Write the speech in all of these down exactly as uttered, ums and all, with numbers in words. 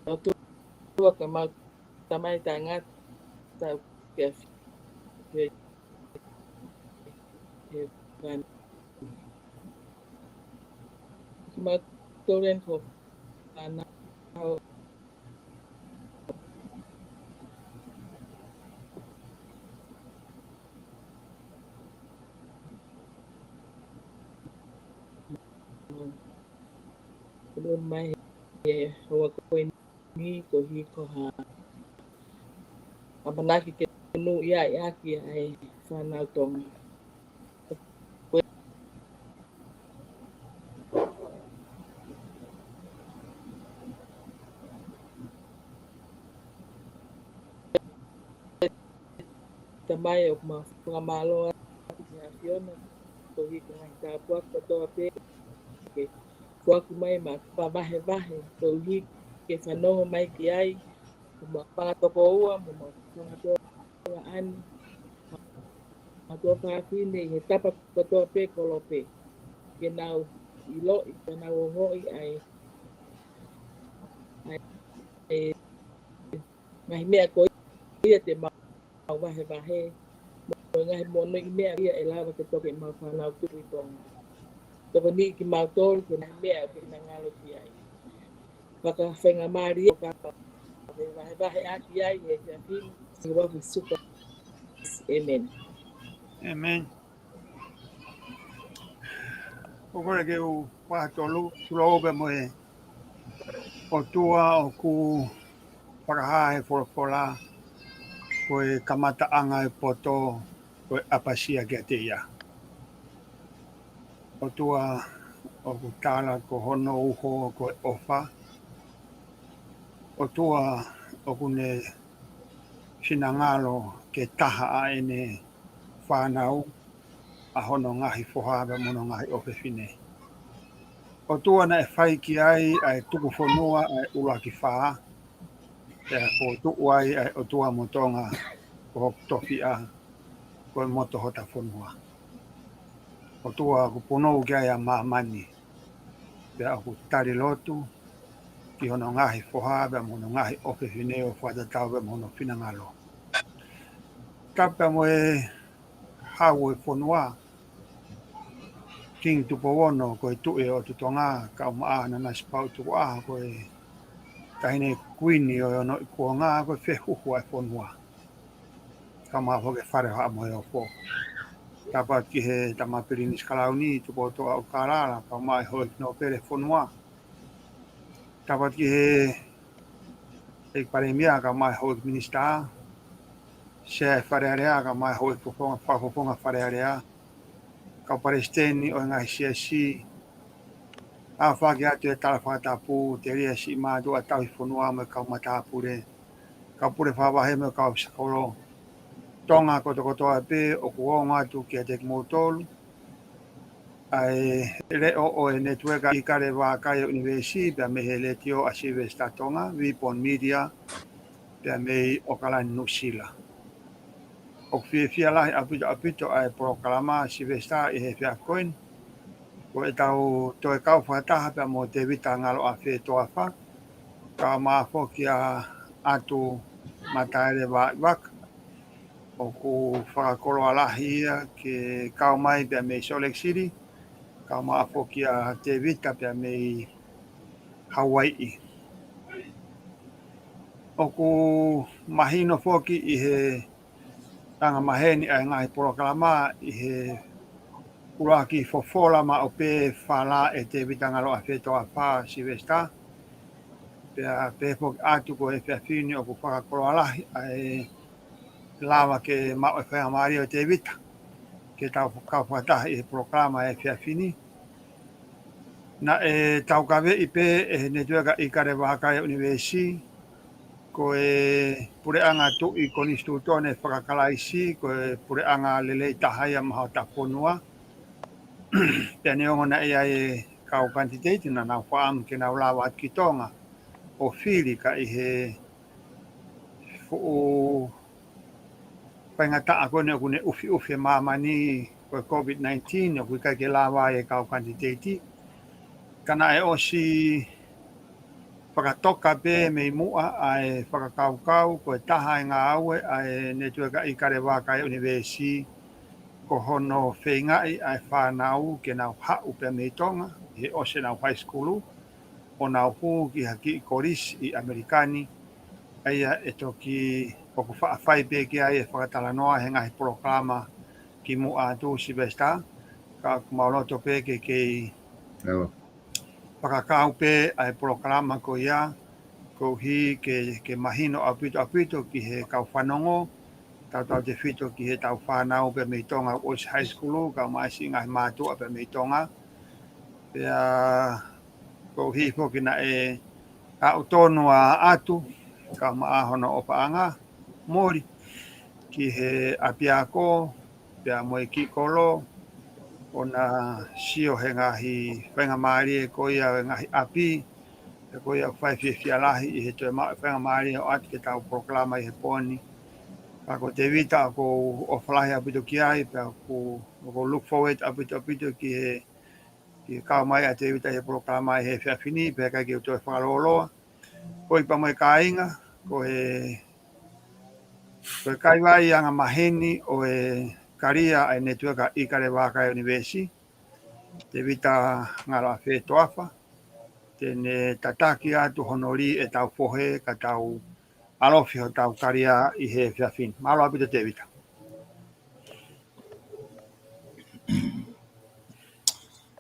ʻOtua ko homau Tamai taʻengata, ʻoku ke ʻafio ʻi hēvani. Ko kimautolu eni ko ho fānau. Ko e mai he houa ko eni, koeʻuhi ko ha ʻamanaki ke nau ʻi ai ʻaki ʻa e fānau Tonga. Ko e Tamai, ʻoku mau fakamālō atu ki he ʻAfiona, koeʻuhi ko e ngaahi tāpuaki kotoa pē ke foaki mai maʻa e vahevahe, koeʻuhi ke fanongo mai ki ai, ko homau fanga tokoua, mo homau fanga tokoua ʻa e ngaahi tuofāfine ʻi he tapa kotoa pē kolope, ke nau ʻiloʻi, ke nau ongoʻi ʻa e, ʻa e, ʻa e ngaahi meʻa ko ia te mau vahevahe, mo e ngaahi moʻoniʻi meʻa ia ʻe lava ke toki mau fānau tupu ʻi Tonga. Tokoniʻi kimautolu ki he ngaahi meʻa ʻoku ke finangalo ki ai. Fakafaingamālie ʻo ka vahevahe ʻaki ai ʻi he efiafi ni, ʻi he huafa ʻo Sīsū Kalaisi. ʻĒmeni. ʻĒmeni. ʻOku ou kole ke u fakatolu, tulou pē mo e ʻOtua ʻoku fakahā he folofola, ko e kamataʻanga ʻo e poto, ko e ʻapasia kiate ia. ʻOtua ʻoku tala ko hono uho ko e ʻofa. ʻOtua ʻoku ne finangalo ke taha ʻa ʻene fānau, ʻa hono ngaahi foha pea mo hono ngaahi ʻofefine. ʻOtua naʻe fai ki ai ʻa e tuku fonua ʻa e ʻuluaki fā, pea fokotuʻu ai ʻa e ʻOtua mo Tonga ko hoku tofiʻa, ko e moto hota fonua. ʻOtua ʻoku punou ki ai ʻa māmani, pea ʻoku tali lotu ki hono ngaahi foha pea mo hono ngaahi ʻofefine ʻo fakatatau pea mo hono finangalo. Tapu pea mo e hau ʻo e fonua, Kingi Tupou Ono ko e Tuʻi ʻo e ʻOtu Tonga, kau maʻa Nanasipauʻu Tukuʻaho ko e Taʻahine Kuini ʻo e Onoʻi Kuonga, ko e fehuhu ʻa e fonua. Kau maʻa foki e Fale ʻo Haʻa Moheofo. Tapu atu ki he Tama Pilinisi Kalauni, Tupoutoʻa ʻUlukalala, kau maʻa e Houʻeiki Nōpele ʻo e fonua. Tapu atu ki he ʻEiki Palēmia, kau maʻa e Houʻeiki Minisitā, Sea ʻo e Fale Alea, kau maʻa e Houʻeiki Fofonga, Fakafofonga Fale Alea, kau Palesiteni ʻo e ngaahi siasi, ʻoatu atu e tala fakatapu, telia siʻi mātuʻa tauhi fonua mo e kau matāpule, kau pule fakavahe mo e kau ʻofisa kolo, Tonga kotokotoa pē ʻoku ongo atu kiate kimoutolu ʻa e leʻo ʻo e Netiueka ʻIkale Vākai ʻo e ʻUnivēsi, pea mei he Letiō ʻa Sylvester Tonga, Vipon Media, pea mei ʻAokalani, Nuʻusila. ʻOku fiefia lahi ʻaupito ʻaupito ʻa e polokalama Sylvester ʻi he efiafi ko eni. Ko ʻetau toe kau fakataha pea mo Tevita Ngaloʻafe Toafa, kau maʻa foki ʻa ʻAtu Mataele Vaivaka, ʻoku fakakoloa lahi ia ke kau mai pea mei Salt Lake City, kau maʻa foki ʻa Tevita pea mei Hauaiʻi. ʻOku mahino foki ʻi he anga maheni ʻa e ngaahi polokalama ʻi he ʻuluaki fofola maʻu pē fala ʻe Tevita Ngaloʻafe Toafa, Sylvester. Pea pehē foki atu ko e efiafi ni ʻoku fakakoloa lahi ʻa e lava ke maʻu e faingamālie ʻo Tevita ke tau kau fakataha ʻi he polokalama ʻo e efiafi ni. Naʻe taukaveʻi pē ʻe he Netiueka ʻIkale Vākai ʻo e ʻUnivēsi, ko e puleʻanga tuʻi konisitūtone fakakalaisi, ko e puleʻanga lelei taha ia maʻa hota fonua. Pea neongo naʻe ʻi ai e kau kanititeiti naʻa nau fakaʻamu ke nau lava atu ki Tonga ʻo fili, ka ʻi he fuʻu faingataʻa ko eni ʻoku ne ʻufiʻufi e māmani ko e COVID nineteen, ʻoku ʻikai ke lava ai e kau kanititeiti. Ka naʻe ʻosi Fakatoka pē mei muʻa ʻa e fakakaukau ko e taha e ngāue ʻa e Netiueka ʻIkale Vaka ʻa e ʻUnivēsi, ko hono feingaʻi ʻa e fānau ke nau haʻu pē mei Tonga, ʻi he ʻosi ʻenau high school, ʻo nau hū ki ha kiʻi kolisi ʻi ʻAmelika ni, ʻa ia ʻe toki ʻoku faʻa fai pē ki ai e fakatalanoa he ngaahi polokalama kimuʻa atu Sylvester, ka ʻoku mau loto pē ke kei fakakau pē ʻa e polokalama ko ia, koeʻuhi ke, ke mahino ʻaupito ʻaupito ki he kau fanongo, tautautefito ki he tau fānau pē mei Tonga ʻosi high school, kae ʻumaʻā siʻi ngaahi mātuʻa pē mei Tonga. Pea koeʻuhi foki naʻe aʻu tonu ʻa ʻAtu, kae ʻumaʻā hono ʻofaʻanga, Moli, ki he ʻapiako, pea mo e kiʻi kolo, ʻo na sio he ngaahi faingamālie ko ia he ngaahi ʻapi, he ko ia ʻoku fai fiefia lahi ʻi he toe maʻu faingamālie ʻo ʻatu ke tau polokalama ʻi he pō ni. Ka ko Tevita ʻoku ou ʻofa lahi ʻaupito ki ai, pea ʻoku, ʻoku ou look forward ʻaupito ʻaupito ki he, ki he kau mai ʻa Tevita ʻi he polokalama ʻi he efiafi ni, pea ʻikai ke u toe fakalōloa. Ko ia pea mo e kāinga, ko e, ko e kaivai angamaheni ʻo e kalia ʻa e Netiueka ʻIkale Vaka ʻa e ʻUnivēsi, Tevita Ngaloafē Toafa, te ne tataki atu hono lī ʻetau fohe ka tau ʻalofi hotau kalia ʻi he efiafi ni. Mālō ʻaupito Tevita.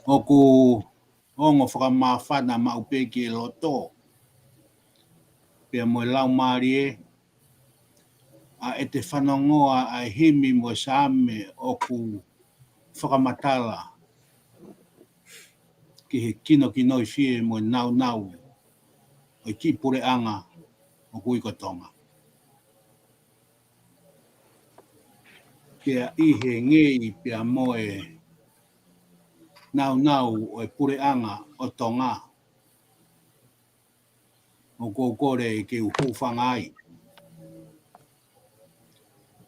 ʻOku ongo fakamāfana maʻu pē ki he loto, pea mo e laumālie, ʻa ʻete fanongoa ʻa e himi mo e saame ʻoku fakamatala ki he kinokinoifie mo e naunau ʻo e kiʻi puleʻanga ʻoku ui ko Tonga. Pea ʻi he ngei pea mo e naunau ʻo e puleʻanga ʻo Tonga, ʻoku ou kole ke u hūfanga ai,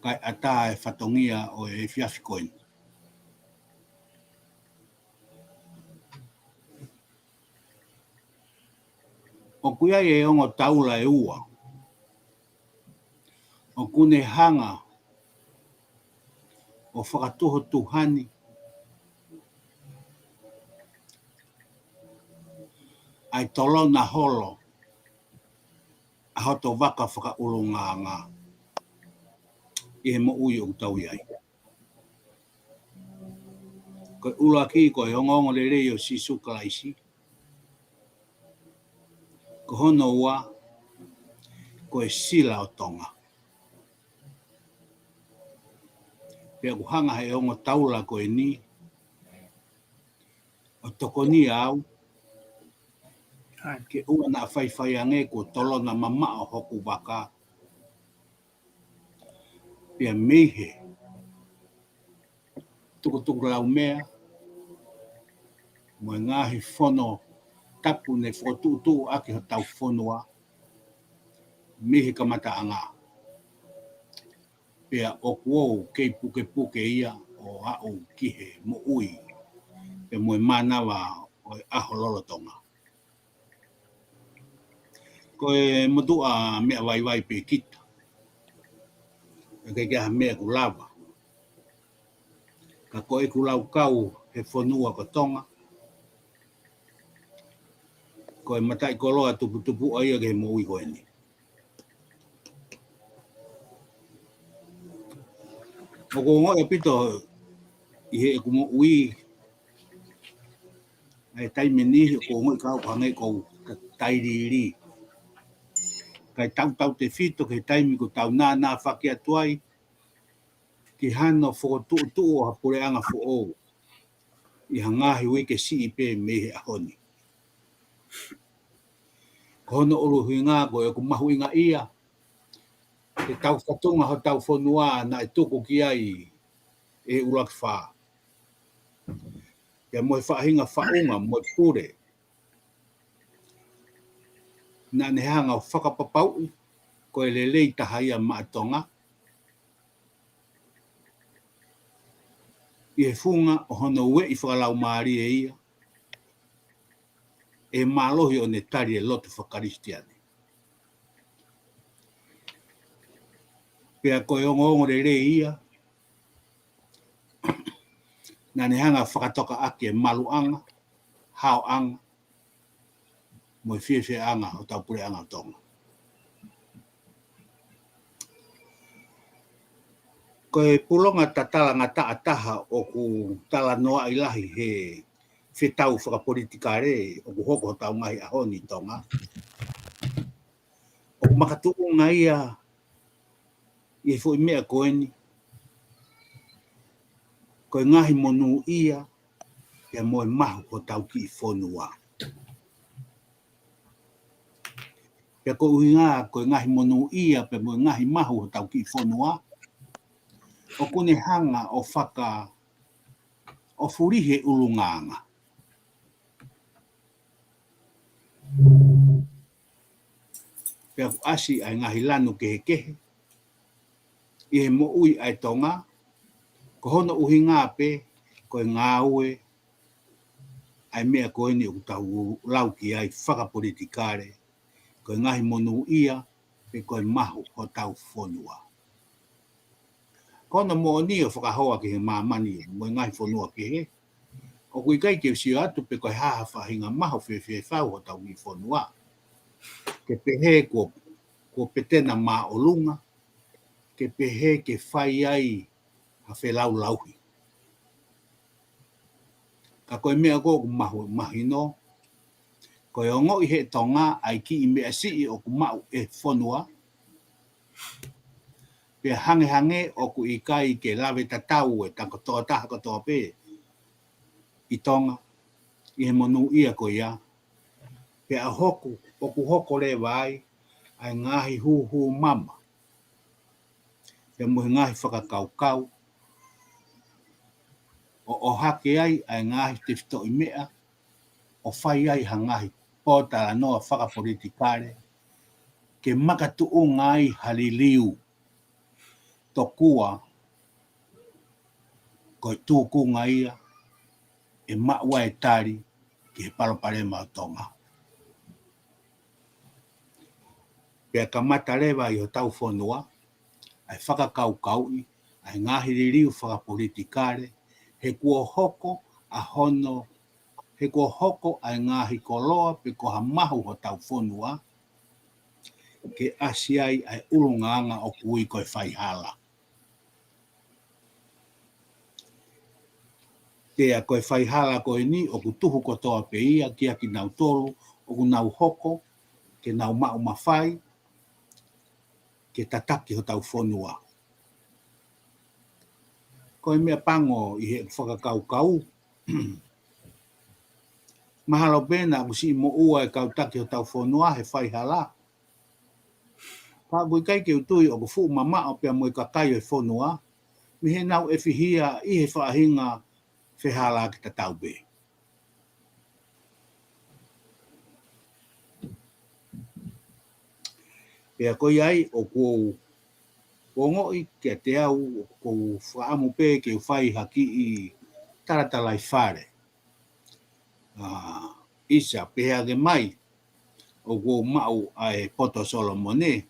kae ʻatā e fatongia ʻo e efiafi ko eni. ʻOku ʻi ai e ongo taula ʻe ua ʻoku ne hanga ʻo fakatuhotuhani ʻa e tolona holo ʻa hoto vaka fakaʻulungaanga ʻi he moʻui ʻoku tau ʻi ai. Ko e ʻuluaki, ko e ongoongolelei ʻo Sīsū Kalaisi. Ko hono ua, ko e sila ʻo Tonga. Pea ʻoku hanga he ongo taula ko eni ʻo tokoni au ke ʻoua naʻa faifai ange kuo tolona mamaʻo hoku vaka. Pea mei he tukutuku laumea mo e ngaahi fono tapu ne fokotuʻutuʻu ʻaki hotau fonua mei he kamataʻanga. Pea ʻoku ou kei pukepuke ia ʻo aʻu ki he moʻui pea mo e mānava ʻo e ʻaho lolotonga. Ko e motuʻa meʻa vaivai pē kita. ʻIkai ke ʻi ai ha meʻa ʻoku lava. Ka ko ʻeku laukau he fonua ko Tonga, ko e mataʻikoloa tuputupuʻa ia ki he moʻui ko eni. ʻOku ou ongoʻi ʻaupito ʻi heʻeku moʻui ʻa e taimi ʻe niʻihi ʻoku ou ongoʻi ka ʻoku hangē ʻoku ou tailiili. Kae tautautefito ki he taimi ʻoku tau nānāfaki atu ai ki hano fokotuʻutuʻu ʻo ha puleʻanga foʻou ʻi ha ngaahi uike siʻi pē mei he ʻaho ni. Ko hono ʻuhinga ko ʻeku mahuʻingaʻia he tau fatongia hotau fonua naʻe tuku ki ai ʻe he ʻUluaki Fā, pea mo e faʻahinga faʻunga mo e pule naʻa ne hanga ʻo fakapapauʻi ko e lelei taha ia maʻa Tonga ʻi he funga ʻo hono ueʻi fakalaumālie ia ʻe mālohi ʻo ne tali e lotu fakakalisitiane. Pea ko e ongoongo lelei ia, naʻa ne hanga fakatokaʻaki e maluʻanga, haoʻanga, mo e fiefieʻanga ʻo hotau puleʻanga ʻo Tonga. Ko e pulonga tatalangataʻa taha ʻoku talanoaʻi lahi he fetau fakapolitikale ʻoku hoko hotau ngaahi ʻaho ni ʻi Tonga. ʻOku makatuʻunga ia ʻi he foʻi meʻa ko eni, ko e ngaahi monūʻia, pea mo e mahu hotau kiʻi fonua. Pea ko e ʻuhinga ko e ngaahi monūʻia, pea mo e ngaahi mahu hotau kiʻi fonua, ʻoku ne hanga ʻo faka, ʻo fulihi e ʻulungaanga. Pea ʻoku ʻasi ʻa e ngaahi lanu kehekehe ʻi he moʻui ʻa e Tonga, ko hono ʻuhinga pē, ko e ngāue ʻa e meʻa ko eni ʻoku tau lau ki ai fakapolitikale, ko e ngaahi monūʻia, pe ko e mahu hotau fonua. Ko hono moʻoni ʻo fakahoa ki he māmani mo e ngaahi fonua kehe, ʻoku ʻikai ke u sio atu pe ko e hā ha faʻahinga mahu fēfē ʻe fau hotau kiʻi fonua. Ke pehē kuo, kuo petena māʻolunga, ke pehē ke fai ai ha felaulauhi. Ka ko e meʻa ko ē ʻoku mahu, mahino, ko e ongoʻi ʻe he Tonga ʻa e kiʻi meʻa siʻi ʻoku maʻu ʻe he fonua, pea hangehangē ʻoku ʻikai ke lave tatau e tokotaha kotoa pē ʻi Tonga ʻi he monūʻia ko ia, pea ʻoku hoko, ʻoku hoko leva ai ʻa e ngaahi hūhū mama, pea mo e ngaahi fakakaukau, ʻo ʻohake ai ʻa e ngaahi tefitoʻi meʻa, ʻo fai ai ha ngaahi pōtalanoa fakapolitikale, ke makatuʻunga ai ha liliu, tokua ko e tūkunga ia ʻe maʻu ai e tali ki he palopalema ʻo Tonga. Pea kamata leva ʻi hotau fonua ʻa e fakakaukauʻi ʻa e ngaahi liliu fakapolitikale, he kuo hoko ʻa hono, he kuo hoko ʻa e ngaahi koloa pe ko ha mahu hotau fonua, ke ʻasi ai ʻa e ʻulungaanga ʻoku ui ko e faihala. Pea ko e faihala ko eni ʻoku tuhu kotoa pē ia kia kinautolu ʻoku nau hoko ke nau maʻu mafai ke tataki hotau fonua. Ko e meʻa pango ʻi he fakakaukau, mahalo pē naʻa ʻoku siʻi moʻua e kau taki hotau fonua he faihala. Ka ʻoku ʻikai ke u tui ʻoku fuʻu mamaʻo pea mo e kakai ʻo e fonua mei heʻenau ʻefihia ʻi he faʻahinga fehālaaki tatau pē. Pea ko ia ai ʻoku ou ongoʻi kiate au ʻoku ou fakaʻamu pē ke u fai ha kiʻi talatalaifale. ʻA, ʻisa, pehē ange mai, ʻoku ou maʻu ʻa e poto Solomone,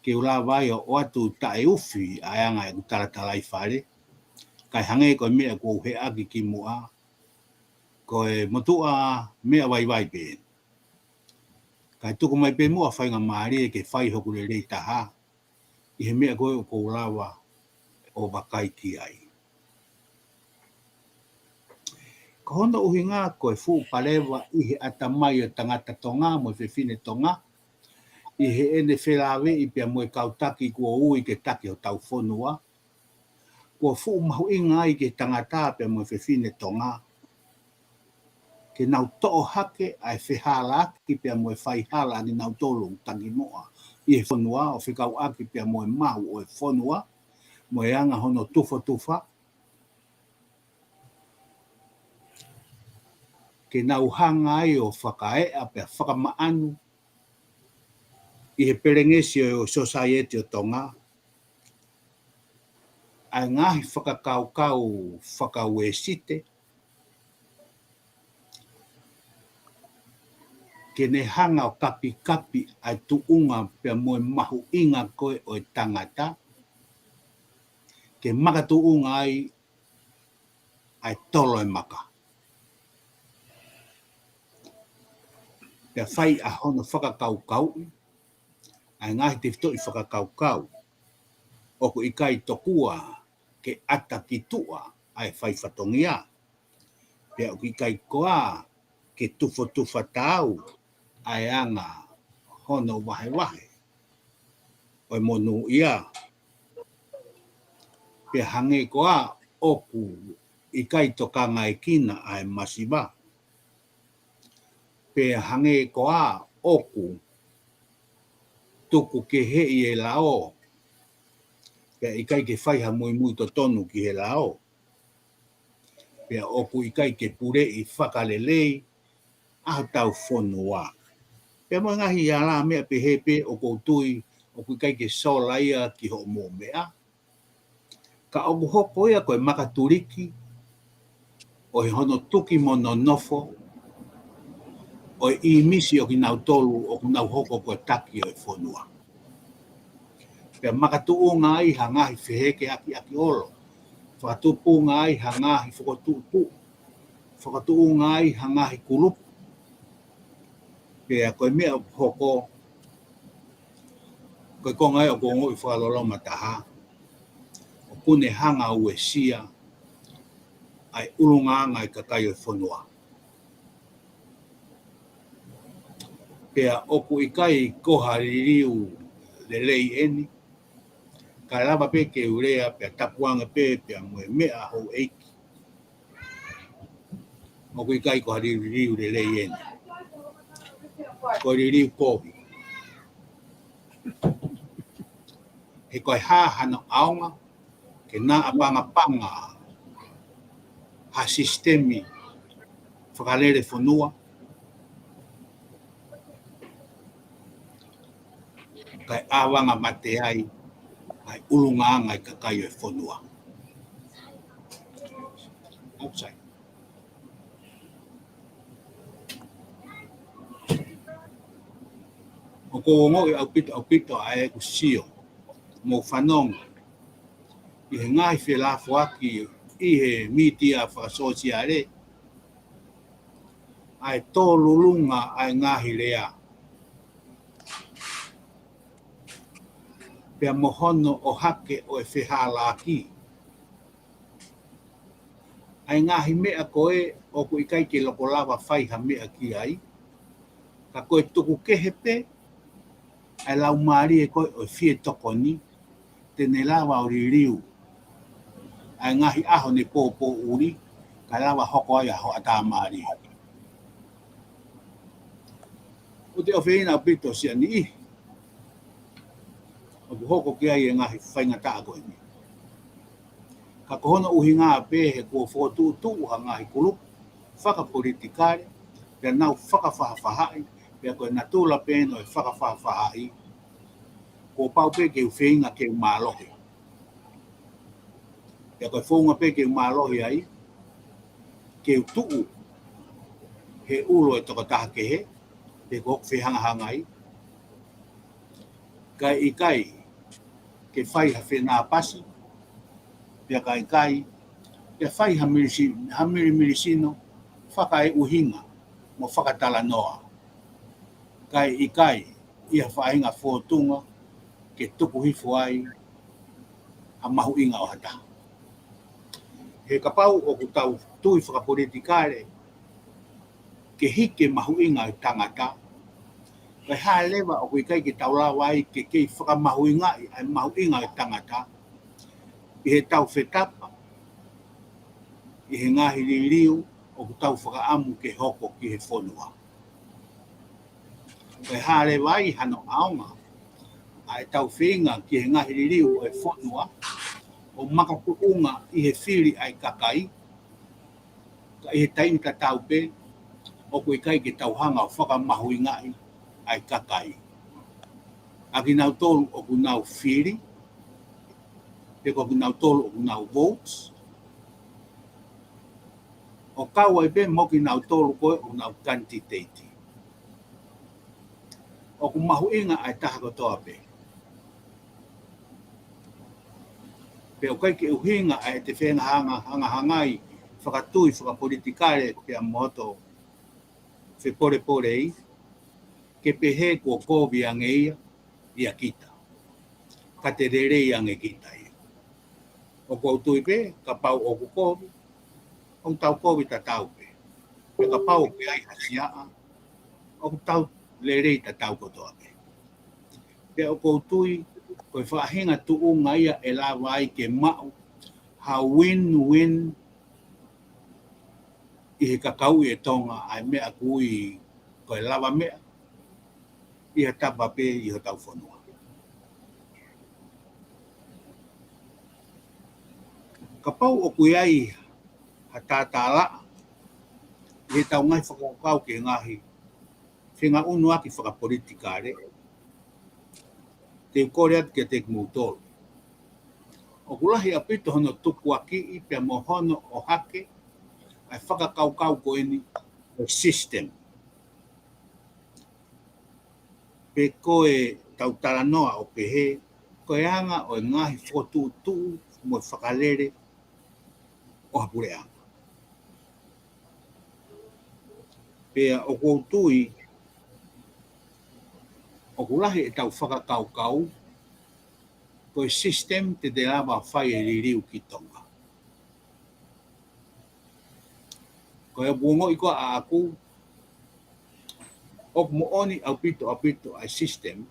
ke u lava ai ʻo ʻoatu taʻeufi ʻa e anga ʻeku talatalaifale, kae hangē ko e meʻa kuo u heʻaki kimuʻa, ko e motuʻa meʻa vaivai pē. Kae tuku mai pē muʻa faingamālie ke fai hoku lelei taha ʻi he meʻa ko ē ʻoku ou lava ʻo vakai ki ai. Ko hono ʻuhinga ko e fuʻu paleva ʻi he ʻatamai ʻo e tangata Tonga mo e fefine Tonga, ʻi heʻene felāveʻi pea mo e kau taki kuo ui ke taki hotau fonua, kuo fuʻu mahuʻinga ai ki he tangata pea mo e fefine Tonga, ke nau toʻo hake ʻa e fehālaaki pea mo e faihala ʻa kinautolu takimuʻa ʻi he fonua ʻo fekauʻaki pea mo e mahu ʻo e fonua, mo e anga hono tufotufa, ke nau hanga ai ʻo fakaeʻa pea fakamaʻanu ʻi he pelengesi ʻo e sōsaieti ʻo Tonga, ʻa e ngaahi fakakaukau fakauēsite, ke ne hanga ʻo kapikapi ʻa e tuʻunga pea mo e mahuʻinga ko ē ʻo e tangata, ke makatuʻunga ai ʻa e tolo e maka. Pea fai ʻa hono fakakaukauʻi ʻa e ngaahi tefitoʻi fakakaukau ʻoku ʻikai tokua ke ʻata ki tuʻa ʻa e faifatongia. Pea ʻoku ʻikai koā ke tufotufa taau ʻa e anga hono vahevahe ʻo e monūʻia. Pea hangē koā ʻoku ʻikai tokangaekina ʻa e masiva. Pea hangē koā ʻoku tuku keheʻi e lao, pea ʻikai ke fai ha muimui totonu ki he lao. Pea ʻoku ʻikai ke puleʻi fakalelei ʻa hotau fonua. Pea mo e ngaahi ala meʻa pehē pē ʻoku ou tui ʻoku ʻikai ke sola ia ki hoʻomou meʻa. Ka ʻoku hoko ia ko e makatuliki ʻo e hono tuki mo nonofo ʻo e ʻīmisi ʻo kinautolu ʻoku nau hoko ko e taki ʻo e fonua. Pea makatuʻunga ai ha ngaahi fehēkeʻaki ʻaki ʻolo. Fakatupunga ai ha ngaahi fokotuʻutuʻu. Fakatuʻunga ai ha ngaahi kulupu. Pea ko e meʻa ʻoku hoko, ko e konga ia ʻoku ou ongoʻi fakaloloma taha, ʻoku ne hanga ʻo uesia ʻa e ʻulungaanga ʻa e kakai ʻo e fonua. Pea ʻoku ʻikai ko ha liliu lelei eni, ka lava pē ke u lea pea tapu ange pē pea mo e meʻa houʻeiki. ʻOku ʻikai ko ha liliu lelei eni. Ko e liliu kovi. He ko e hā hano ʻaonga ke naʻa pangapanga ha sisitemi fakalele fonua, kae ʻavanga mate ai ʻa e ʻulungaanga ʻa e kakai ʻo e fonua. Outside. ʻOku ou ongoʻi ʻaupito, ʻaupito ʻa ʻeku sio mo fanongo ʻi he ngaahi felāfoaki ʻi he mītia fakasōsiale, ʻa e tōlulunga ʻa e ngaahi lea. Pea mo hono ʻohake ʻo e fehālaaki. ʻA e ngaahi meʻa ko ē ʻoku ʻikai ke loko lava fai ha meʻa ki ai. Ka ko e tuku kehe pē ʻa e laumālie ko ē ʻo e fie tokoni, te ne lava ʻo liliu ʻa e ngaahi ʻaho ne pōpōʻuli, kae lava hoko ai ʻa hoʻatā mālie. ʻOku te ʻofeina ʻaupito siʻa niʻihi ʻoku hoko ki ai e ngaahi faingataʻa ko eni. Ka ko hono ʻuhinga pē he kuo fokotuʻutuʻu ha ngaahi kulupu fakapolitikale, pea nau fakafaʻafaʻahi, pea ko e natula pē ʻo e fakafaʻafaʻahi, kuo pau pē ke u feinga ke u mālohi. Pea ko e founga pē ke u mālohi ai, ke u tuʻu he ʻulu ʻo e tokotaha kehe, pe ko hoku fehangahangai, kae ʻikai ke fai ha fenāpasi, pea kae ʻikai ke fai ha milisi-, ha milimilisino fakaeʻuhinga mo fakatalanoa, kae ʻikai ʻi ha faʻahinga fōtunga ke tuku hifo ai ha mahuʻinga ʻo ha taha. He kapau ʻoku tau tui fakapolitikale ke hiki e mahuʻinga ʻo e tangata, kae hā leva ʻoku ʻikai ke tau lava ai ke kei fakamahuʻingaʻi ʻa e mahuʻinga ʻo e tangata ʻi heʻetau fetapa ʻi he ngaahi liliu ʻoku tau fakaʻamu ke hoko ki he fonua. Kae hā leva ai hano ʻaonga ʻa ʻetau feinga ki he ngaahi liliu ʻo e fonua ʻo makatuʻunga ʻi he fili ʻa e kakai, ka ʻi he taimi tatau pē ʻoku ʻikai ke tau hanga ʻo fakamahuʻingaʻi ʻa e kakai. ʻA kinautolu ʻoku nau fili, pe ko kinautolu ʻoku nau vote, ʻo kau ai pē mo kinautolu ko ē ʻoku nau kanititeiti. ʻoku mahuʻinga ʻa e taha kotoa pē. Pea ʻoku ʻikai ke ʻuhinga ʻa e te fenga hanga, hanga, hangai fakatui, fakapolitikale, pea mo hoto fepolepolei, ke pehē kuo kovi ange ia, ia kita. Ka te lelei ange kita ia. ʻOku ou tui pē, kapau ʻoku kovi, ʻoku tau kovi tatau pē. Pea kapau ʻoku ʻi ai ha siaʻa, ʻoku tau lelei tatau kotoa pē. Pea ʻoku ou tui, ko e faʻahinga tuʻunga ia ʻe lava ai ke maʻu ha win-win ʻi he kakau ʻi e Tonga ʻa e meʻa ʻoku ui ko e lavameʻa ʻi ha tapa pē ʻi hotau fonua. Kapau ʻoku ʻi ai ha tātālaʻa ʻi heʻetau ngaahi fakakaukau ki he ngaahi fengaʻunuaki fakapolitikale, te u kole atu kiate kimoutolu. ʻOku lahi ʻaupito hono tukuakiʻi pea mo hono ʻohake ʻa e fakakaukau ko eni ko e system. Pe ko ʻetau talanoa ʻo pehē, ko e anga ʻo e ngaahi fokotuʻutuʻu mo e fakalele ʻo ha puleʻanga. Pea ʻoku ou tui, ʻoku lahi ʻetau fakakaukau, ko e system te te lava fai e liliu ki Tonga. Ko e ʻoku ongoʻi ko ʻaʻaku, ʻoku moʻoni ʻaupito, ʻaupito ʻa e system,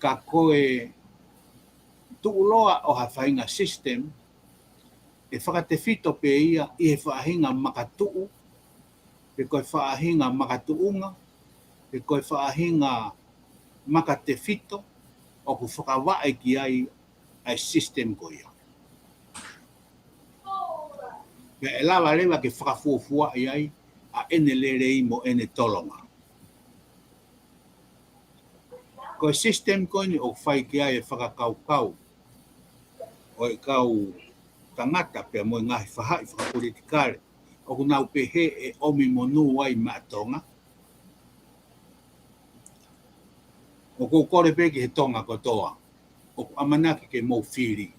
ka ko e tuʻuloa ʻo ha faʻahinga system, ʻe fakatefito pē ia ʻi he faʻahinga makatuʻu, pe ko e faʻahinga makatuʻunga, pe ko e faʻahinga makatefito, ʻoku fakavaʻe ki ai ʻa e system ko ia. Pea ʻe lava leva ke fakafuofuaʻi ai ʻa ʻene lelei mo ʻene tolonga. Ko e system ko eni ʻoku fai ki ai e fakakaukau ʻo e kau tangata pea mo e ngaahi faʻahi fakapolitikale ʻoku nau pehē ʻe ʻomi monū ai maʻa Tonga. ʻOku ou kole pē ki he Tonga kotoa ʻoku ʻamanaki ke mou fili.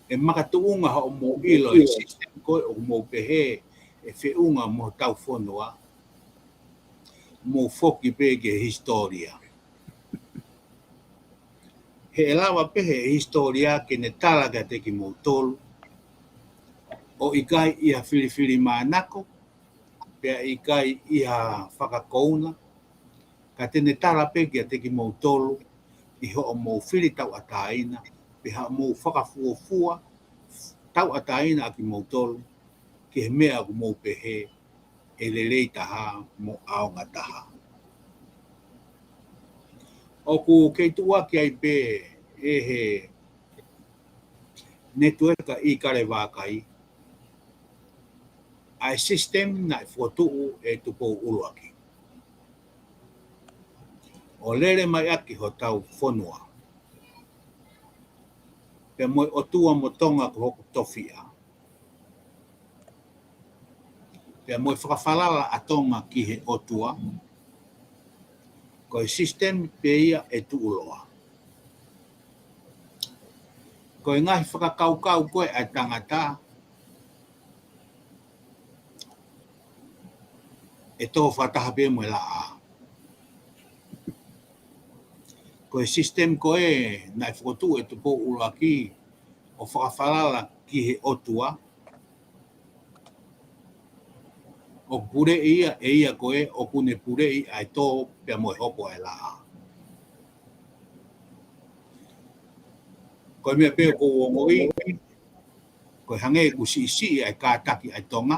ʻE makatuʻunga hoʻomou ʻilo e system ko ē ʻoku mou pehē ʻe feʻunga mo hotau fonua, mou foki pē ki he hisitōlia. He ʻe lava pē he hisitōlia ke ne tala kiate kimoutolu, ʻo ʻikai ʻi ha filifilimānako, pea ʻikai ʻi ha fakakouna, ka te ne tala pē kiate kimoutolu, ʻi hoʻomou fili tauʻatāina, pe haʻamou fakafuofua tauʻatāina ʻa kimoutolu, ki he meʻa ʻoku mou pehē ʻe lelei taha mo ʻaonga taha. ʻOku kei tuʻuaki ai pē ʻe he netiueka ʻi Kalevākai ʻa e system naʻe fokotuʻu ʻe Tupou ʻUluaki, ʻo lele mai ʻaki hotau fonua, pea mo e ʻOtua mo Tonga ko hoku tofiʻa, pea mo e fakafalala ʻa Tonga ki he ʻOtua, ko e system pē ia ʻe tuʻuloa. Ko e ngaahi fakakaukau ko ē ʻa e tangata, ʻe tō fakataha pē mo e laʻā. Ko e system ko ē naʻe fokotuʻu ʻe Tupou ʻUluaki ʻo fakafalala ki he ʻOtua, ʻoku puleʻi ia ʻe ia ko ē ʻoku ne puleʻi ʻa e tō pea mo e hopo ʻa e laʻā. Ko e meʻa pē ʻoku ou ongoʻi, ko e hangē ʻoku siʻisiʻi ʻa e kātaki ʻa e Tonga,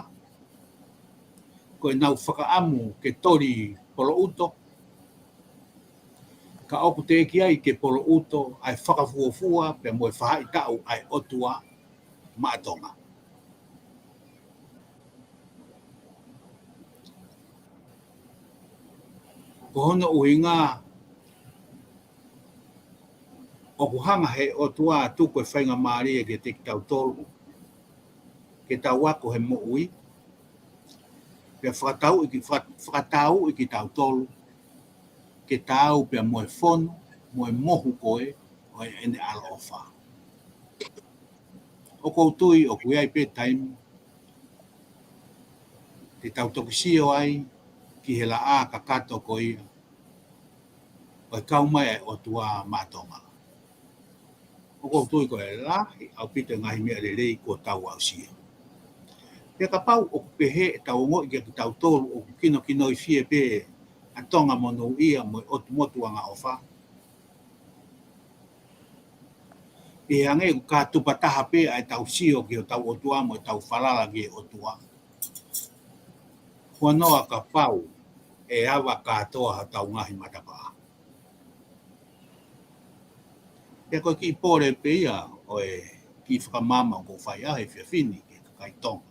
ko ʻenau fakaʻamu ke toli poloʻuto, ka ʻoku teʻeki ai ke poloʻuto ʻa e fakafuofua pea mo e faʻahitaʻu ʻa e ʻOtua maʻa Tonga. Ko hono ʻuhinga, ʻoku hanga he ʻOtua ʻo tuku e faingamālie kiate kitautolu ke tau ako he moʻui, Pea fakatauʻi ki, faka-, fakatauʻi kitautolu ke taau pea mo e fonu, mo e mohu ko ē ʻo ʻene ʻaloʻofa. ʻOku ou tui ʻoku ʻi ai pē taimi te tau toki sio ai ki he laʻā kakato ko ia ʻo e kau mai ʻa e ʻOtua maʻa Tonga. ʻOku ou tui ko e lahi ʻaupito e ngaahi meʻa lelei kuo tau aʻusia. Pea kapau ʻoku pehē ʻetau ongoʻi kia kitautolu ʻoku kinokinoifie pē ʻa Tonga monūʻia mo e ʻotu motu angaʻofa, ʻi he hangē ʻoku kātupa taha pē ʻa ʻetau sio ki hotau ʻOtua mo ʻetau falala ki he ʻOtua, huanoa kapau ʻe ava kātoa hotau ngaahi matapā. Pea ko e kiʻi pole pē ia ʻo e kiʻi fakamaama ʻoku ou fai ʻa e efiafi ni ki he kakai Tonga.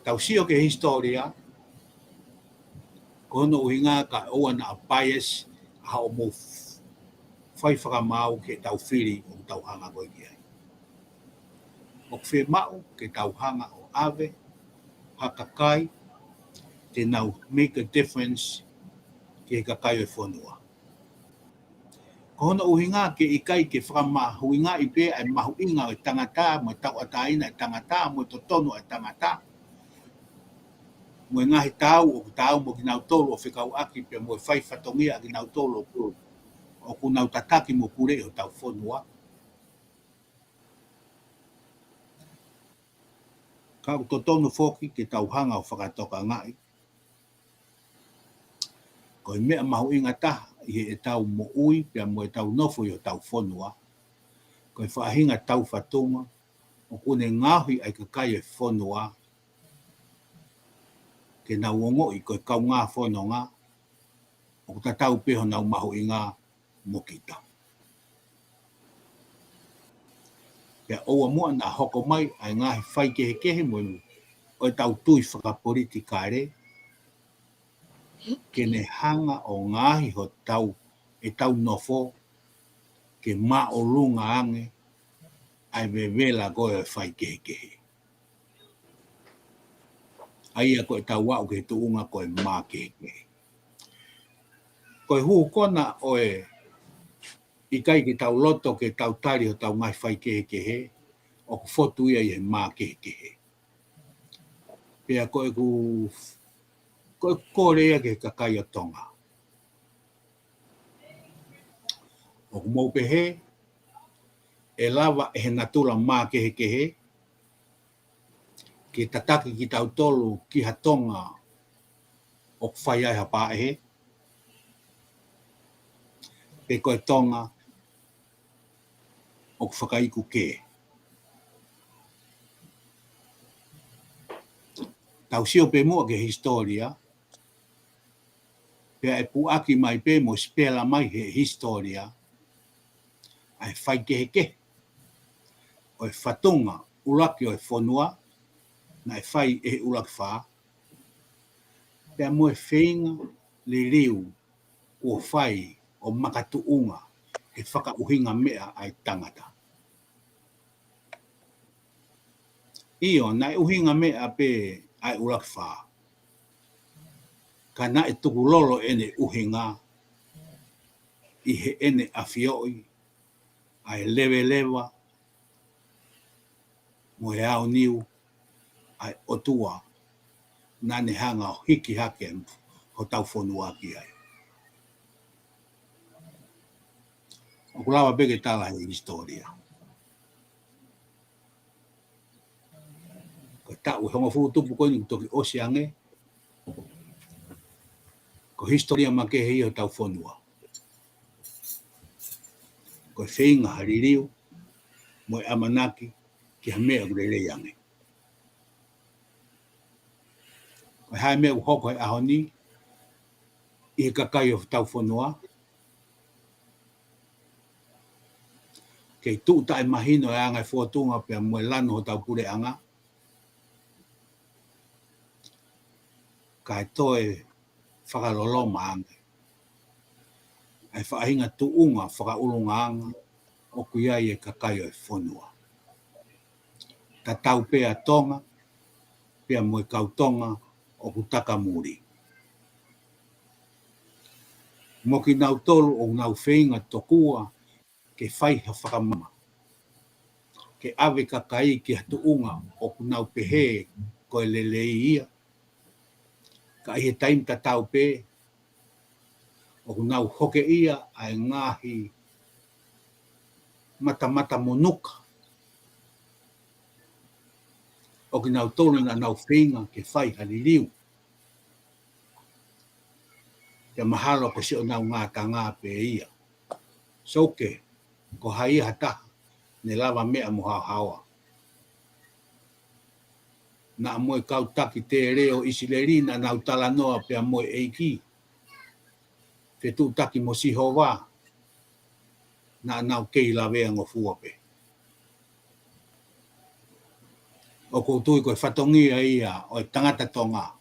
Tau sio ki he hisitōlia, ko hono ʻuhinga kae ʻoua naʻa bias ʻa hoʻomou fai fakamaau ki heʻetau fili ʻoku tau hanga ko ē ki ai. ʻOku fiemaʻu ke tau hanga ʻo ʻave ha kakai te nau make a difference ki he kakai ʻo e fonua. Ko hono ʻuhinga ke ʻikai ke fakamahuʻingaʻi pē ʻa e mahuʻinga ʻo e tangata, mo e tauʻatāina ʻa e tangata, mo e totonu ʻa e tangata, mo e ngaahi taau ʻoku taau mo kinautolu ʻo fekauʻaki pea mo e fai fatongia ʻa kinautolu ʻoku, ʻoku nau tataki mo puleʻi hotau fonua. Ka ʻoku totonu foki ke tau hanga ʻo fakatokangaʻi ko e meʻa mahuʻinga taha ʻi heʻetau moʻui pea mo ʻetau nofo ʻi hotau fonua, ko e faʻahinga taufatunga ʻoku ne ngaohi ai kakai e fonua ke nau ongoʻi ko e kaungā fononga ʻoku tatau pē honau mahuʻinga mo kita. Pea ʻoua muʻa naʻa hoko mai ʻa e ngaahi faikehekehe mo ʻetau tui fakapolitikale ke ne hanga ʻo ngaohi hotau, ʻetau nofo ke māʻolunga ange ʻa e vevela ko ē ʻo e faikehekehe. ʻA ia ko ʻetau aʻu ki he tuʻunga ko e mākehekehe. Ko e hū kona ʻo e ʻikai ke tau loto ke tau tali hotau ngaahi faikehekehe, ʻoku fotu ia ʻi he mākehekehe. Pea ko ʻeku, ko ʻeku kole ia ki he kakai ʻo Tonga. ʻOku mou pehē ʻe lava ʻe he natula mākehekehe ke tataki kitautolu ki ha Tonga ʻoku fai ai ha pāʻehe, pe ko e Tonga ʻoku fakaiku kē. Tau sio pē muʻa ki he hisitōlia, pea ʻe puʻaki mai pē mo sipela mai he hisitōlia ʻa e faikehekehe ʻo e fatunga ʻuluaki ʻo e fonua naʻe fai ʻe he ʻuluaki fā, pea mo e feinga liliu kuo fai ʻo makatuʻunga he fakaʻuhinga meʻa ʻa e tangata. ʻIo, naʻe ʻuhinga meʻa pē ʻa e ʻuluaki fā, ka naʻe tukulolo ʻene ʻuhinga ʻi heʻene ʻafioʻi ʻa e leveleva mo e aoniu ʻa e ʻOtua naʻa ne hanga ʻo hiki hake hotau fonua ki ai. ʻOku lava pē ke tala he hisitōlia. Ko e taʻu ʻe hongofulu tupu ko eni kuo toki ʻosi ange, ko e hisitōlia makehe ia hotau fonua. Ko e feinga ha liliu mo e ʻamanaki ki ha meʻa ʻoku lelei ange. Ko e hā e meʻa ʻoku hoko he ʻaho ni ʻi he kakai ʻo hotau fonua? Kei tuʻu taʻemahino e anga e fōtunga pea mo e lanu hotau puleʻanga, kae toe fakaloloma ange ʻa e faʻahinga tuʻunga fakaʻulungaanga ʻoku ʻi ai e kakai ʻo e fonua. Tatau pē ʻa Tonga, pea mo e kau Tonga ʻoku takamuli. Mo kinautolu ʻoku nau feinga tokua ke fai ha fakamama, ke ʻave kakai ki ha tuʻunga ʻoku nau pehē ko e lelei ia. Ka ʻi he taimi tatau pē, ʻoku nau hokeʻia ʻa e ngaahi matamata monuka ʻo kinautolu naʻa nau feinga ke fai ha liliu. Pea mahalo ko siʻonau ngātanga pē ia. Sio ki he, ko hai ha taha ne lavameʻa mo haohaoa. Naʻa mo e kau taki tele ʻo ʻIsileli naʻa nau talanoa pea mo e ʻEiki. Fetuʻutaki mo Sihova, naʻa nau kei lavea ngofua pē. ʻOku ou tui ko e fatongia ia ʻo e tangata Tonga,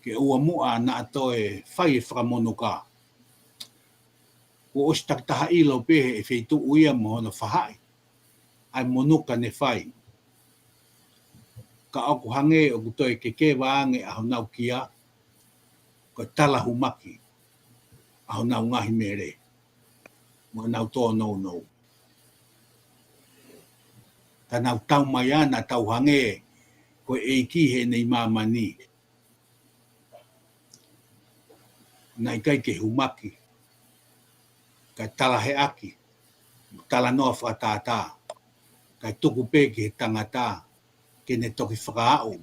ke ʻoua muʻa naʻa toe fai e fakamonuka. Kuo ʻosi takitaha ʻilo pē he feituʻu ia mo hono faʻahi ʻa e monuka ne fai. Ka ʻoku hangē ʻoku toe kekeva ange ʻa honau kia, ko e talahumaki ʻa honau ngaahi mele mo ʻenau tōnounou. Ka nau tau mai ʻa naʻa tau hangē ko e ʻEiki heʻene ʻi māmani. Naʻe ʻikai ke humaki, kae talaheʻaki, talanoa fakatātā, kae tuku pē ki he tangata ke ne toki fakaaʻu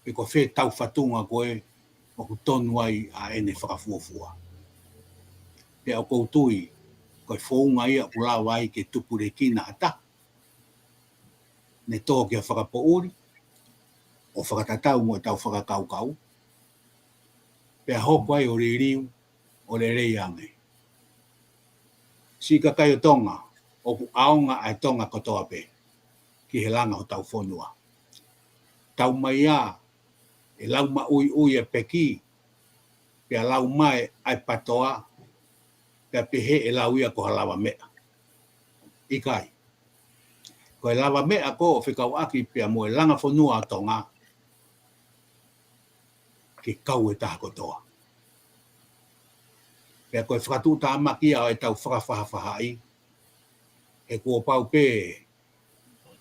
pe ko fē taufatunga ko ē ʻoku tonu ai ʻa ʻene fakafuofua. Pea ʻoku ou tui ko e founga ia ʻoku lava ai ke tupulekina ha taha ne tō ki ha fakapoʻuli ʻo fakatatau mo ʻetau fakakaukau, pea hoko ai ʻo liliu ʻo lelei ange. Siʻi kakai ʻo Tonga, ʻoku ʻaonga ʻa e Tonga kotoa pē ki he langa hotau fonua. Tau mai ā ʻe lau maʻuiʻui ʻa e peki, pea lau mai ʻa e patoa, pea pehē ʻe lau ia ko ha lavameʻa. ʻIkai. Ko e lavameʻa ko ē ʻoku fekauʻaki pea mo e langa fonua ʻo Tonga, ke kau e taha kotoa. Pea ko e fakatuʻutāmaki ia ʻo ʻetau fakafaʻafaʻahi, he kuo pau pē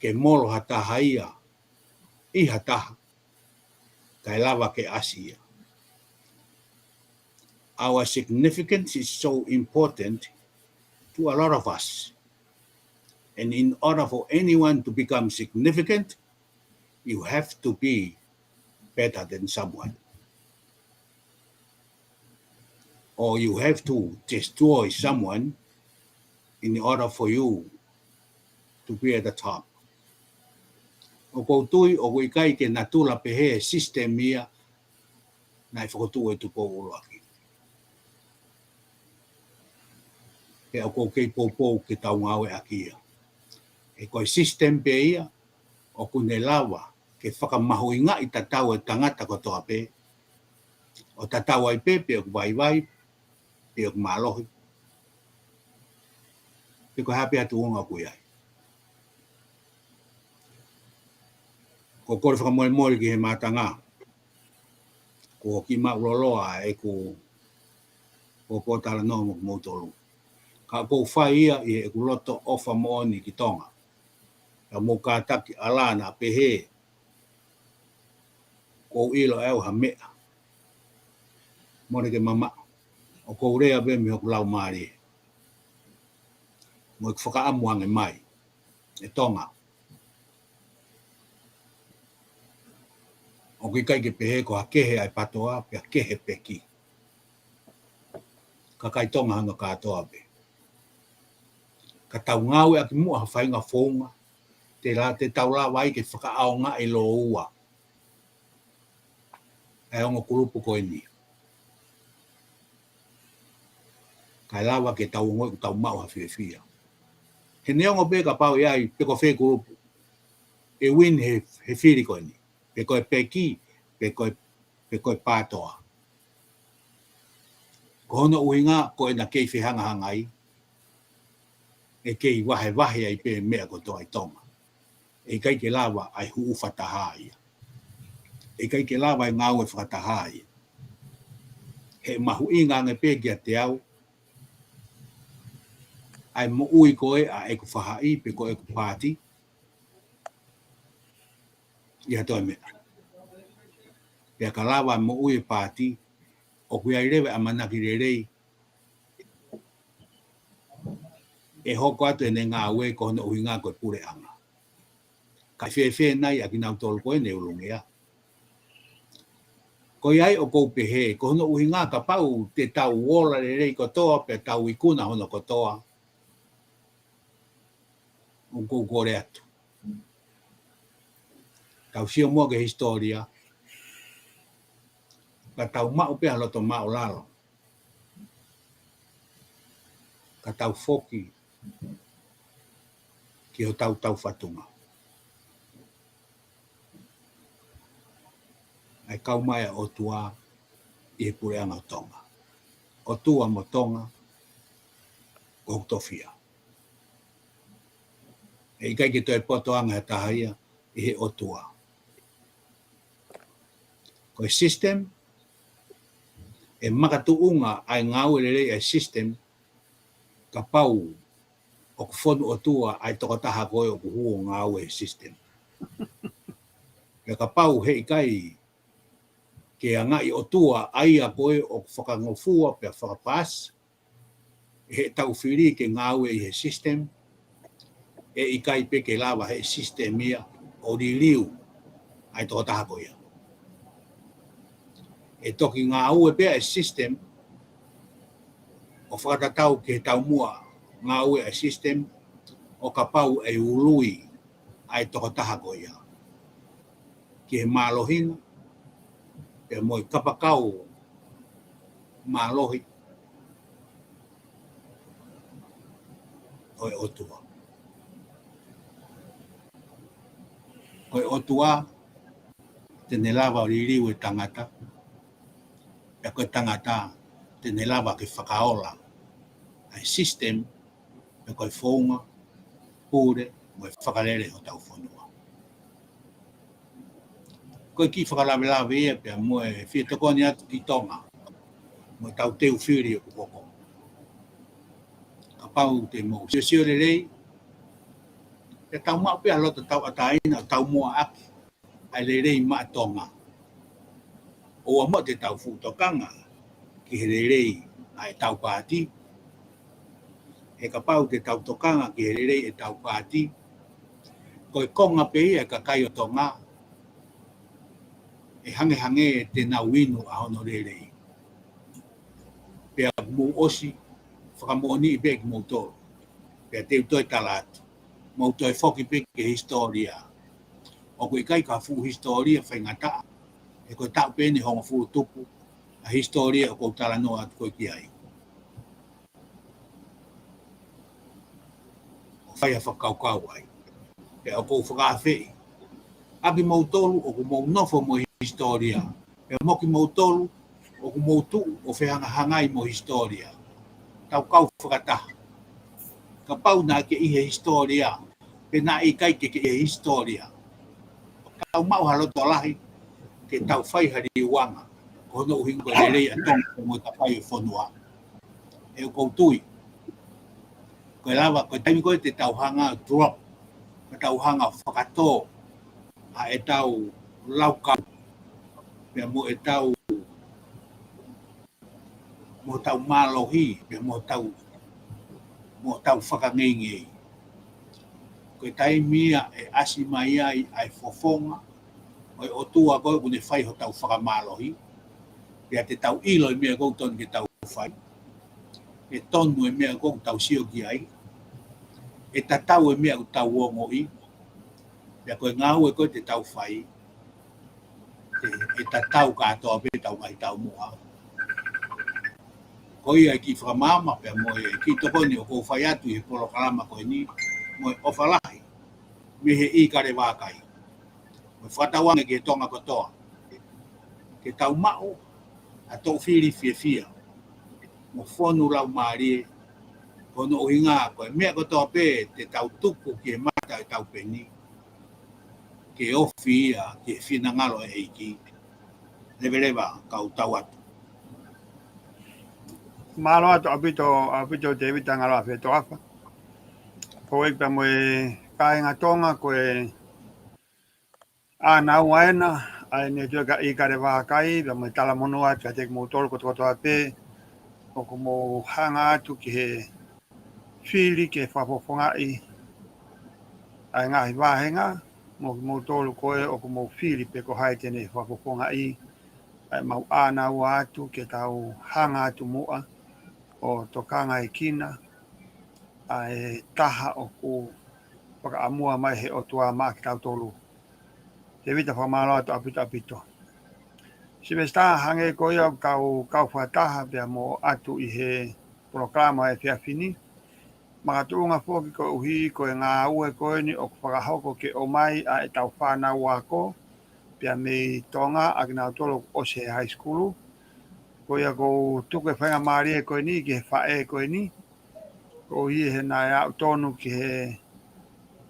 ke molo ha taha ia ʻi ha taha, kae lava ke ʻasi ia. Our significance is so important to a lot of us. And in order for anyone to become significant, you have to be better than someone. Or you have to destroy someone in order for you to be at the top. ʻOku ou tui ʻoku ʻikai ke natula pehē e system ia naʻe fokotuʻu ʻe Tupou ʻUluaki. Pea ʻoku ou kei poupou ke tau ngāueʻaki ia. He ko e system pē ia ʻoku ne lava ke fakamahuʻingaʻi tatau e tangata kotoa pē, ʻo tatau ai pē pe ʻoku vaivai, pe ʻoku mālohi, pe ko e hā pē ha tuʻunga ʻoku ʻi ai. Ko e kole fakamolemole ki he mātanga, kuo kiʻi maʻulōloa ʻeku pōtalanoa mo kimoutolu. Ka ʻoku ou fai ia ʻi heʻeku loto ʻofa moʻoni ki Tonga. Ka mou kātaki ʻalā naʻa pehē ʻoku ou ʻilo ʻe au ha meʻa. Mole ke mamaʻo. ʻOku ou lea pē mei hoku laumālie mo ʻeku fakaʻamu ange mai. ʻE Tonga, ʻoku ʻikai ke pehē ko ha kehe ʻa e patoa, pea kehe peki. Kakai Tonga hono kātoa pē. Ka tau ngāueʻaki muʻa ha faʻahinga founga, te la-, te tau lava ai ke fakaʻaongaʻi lōua ʻa e ongo kulupu ko eni. Kae lava ke tau ongoʻi ʻoku tau maʻu ha fiefia. He neongo pē kapau ʻe ʻi ai pe ko fē kulupu ʻe win he, he fili ko eni, pe ko e peki, pe ko e, pe ko e patoa. Ko hono ʻuhinga ko ʻena kei fehangahangai, ʻe kei vahevahe ai pē meʻa kotoa ʻi Tonga. ʻE ʻikai ke lava ʻa e huʻu fakataha ia. ʻE ʻikai ke lava ʻa e ngāue fakataha ia. He mahuʻinga ange pē kiate au ʻa e moʻui ko ē ʻa ʻeku faʻahi pe ko ʻeku paati ʻi ha toe meʻa. Pea ka lava ʻa e moʻui ʻa e paati, ʻoku ʻi ai leva ʻa e ʻamanaki lelei ʻe hoko atu ʻene ngāue ko hono ʻuhinga ko e puleʻanga. Kae fēfē nai ʻa kinautolu ko ē ne ulungia? Ko ia ai ʻoku ou pehē, ko hono ʻuhinga kapau te tau ola lelei kotoa pea tau ikuna hono kotoa, ʻoku ou kole atu, tau sio muʻa ki he hisitōlia, ka tau maʻu pē ha loto māʻulalo, ka tau foki ki hotau taufatunga. ʻA e kau mai ʻa e ʻOtua ʻi he puleʻanga ʻo Tonga. ʻOtua mo Tonga, ko hoku tofiʻa. ʻE ʻikai ke toe poto ange ha taha ia ʻi he ʻOtua. Ko e system, ʻe makatuʻunga ʻa e ngāue lelei ʻa e system, kapau ʻoku fonu ʻOtua ʻa e tokotaha ko ē ʻoku hū ʻo ngāue he system. Pea kapau he ʻikai ke angaʻi ʻOtua ʻa ia ko ē ʻoku fakangofua pea fakapaasi ʻe heʻetau fili ke ngāue ʻi he system, ʻe ʻikai pē ke lava he system ia ʻo liliu ʻa e tokotaha ko ia. ʻE toki ngāue pē ʻa e system ʻo fakatatau ki he taumuʻa ngāue ʻa e system, ʻo kapau ʻe ului ʻa e tokotaha ko ia ki he mālohinga, pea mo e kapakau mālohi ʻo e ʻOtua. Ko e ʻOtua te ne lava ʻo liliu e tangata, pea ko e tangata te ne lava ke fakaola ʻa e system, pea ko e founga, pule, mo e fakalele hotau fonua. Ko e kiʻi fakalavelave ia pea mo e fie tokoni atu ki Tonga, mo ʻetau teu fili ʻoku hoko. Kapau te mou siosio lelei, pea tau maʻu pē ha loto tauʻatāina ʻo taumuʻa ʻaki ʻa e lelei maʻa Tonga. ʻOua muʻa te tau fuʻu tokanga ki he lelei ʻa ʻetau paati. He kapau te tau tokanga ki he lelei ʻetau paati, ko e konga pē ia ʻa e kakai ʻo Tonga ʻe hangehangē te nau inu ʻa hono lelei. Pea mou ʻosi fakamoʻoniʻi pē kimoutolu. Pea te u toe tala atu, mou toe foki pē ki he hisitōlia. ʻOku ʻikai ko ha fuʻu hisitōlia faingataʻa, he ko e taʻu pē ʻeni ʻe hongofulu tupu ʻa e hisitōlia ʻoku ou talanoa atu ko ē ki ai. ʻO fai ha fakakaukau ai. Pea ʻoku ou fakaafeʻi ʻa kimoutolu ʻoku mou nofo mo e hisitōlia, pea mo kimoutolu ʻoku mou tuʻu ʻo fehangahangai mo e hisitōlia, tau kau fakataha. Kapau naʻa ke ʻi he hisitōlia, pe naʻe ʻikai ke ke ʻi he hisitōlia, tau maʻu ha loto lahi ke tau fai ha liliuanga, ko hono ʻuhinga ko e lelei ʻa Tonga mo e kakai ʻo e fonua. ʻE ʻoku ou tui, ko e lava, ko e taimi ko ē te tau hanga ʻo drop, ko e tau hanga ʻo fakatō ʻa ʻetau laukau, pea mo ʻetau, mo ʻetau mālohi, pea mo ʻetau, mo ʻetau fakangeingei. Ko e taimi ia ʻe ʻasi mai ai ʻa e fofonga ʻo e ʻOtua ko ē ʻoku ne fai hotau fakamālohi. Pea te tau ʻilo e meʻa ʻoku totonu ke tau fai. ʻE tonu e meʻa ʻoku tau sio ki ai. ʻE tatau e meʻa ʻoku tau ongoʻi. Pea ko e ngāue ko ē te tau fai, ʻe, ʻe tatau kātoa pē ʻetau ngaahi taumuʻa. Ko ia e kiʻi fakamaama pea mo e kiʻi tokoni ʻoku ou fai atu ʻi he polokalama ko eni, mo e ʻofa lahi mei he ʻIkale Vākai. Mo e fakatauange ki he Tonga kotoa, ke tau maʻu ha toʻu fili fiefia mo fonu laumālie, ko hono ʻuhinga ko e meʻa kotoa pē te tau tuku ki he mata ʻo ʻetau peni, ke ofi ia ki he finangalo ʻo e ʻEiki. Leveleva kau tau atu. Mālō atu ʻaupito, ʻaupito Tēvita Ngaloa Fetoʻafa. Ko e pea mo e kāinga Tonga ko e ʻānaua ena ʻa ʻEne Tuʻi ʻIkale Vākai, pea mo e talamonū atu kiate kimoutolu kotokotoa pē ʻoku mou hanga atu ki he fili ke fakafofongaʻi ʻa e ngaahi vāhenga, mo kimoutolu ko ē ʻoku mou fili pe ko hai te ne fakafofongaʻi ʻa e mau ʻānaua atu ke tau hanga atu muʻa ʻo tokangaekina ʻa e taha ʻoku fakaʻamua mai he ʻOtua maʻa kitautolu. Tēvita, fakamālō atu ʻaupito ʻaupito. Silivesitā, hangē ko ia ʻoku kau, kau fakataha pea mo ʻatu ʻi he polokalama ʻo e efiafi ni. Makatuʻunga foki koeʻuhi ko e ngāue ko eni ʻoku fakahoko ke ʻomai ʻa ʻetau fānau ako, pea mei Tonga ʻa kinautolu ʻoku ʻosi he high school. Ko ia ʻoku ou tuku e faingamālie ko eni ki he faʻē ko eni. Koeʻuhi he naʻe aʻu tonu ki he,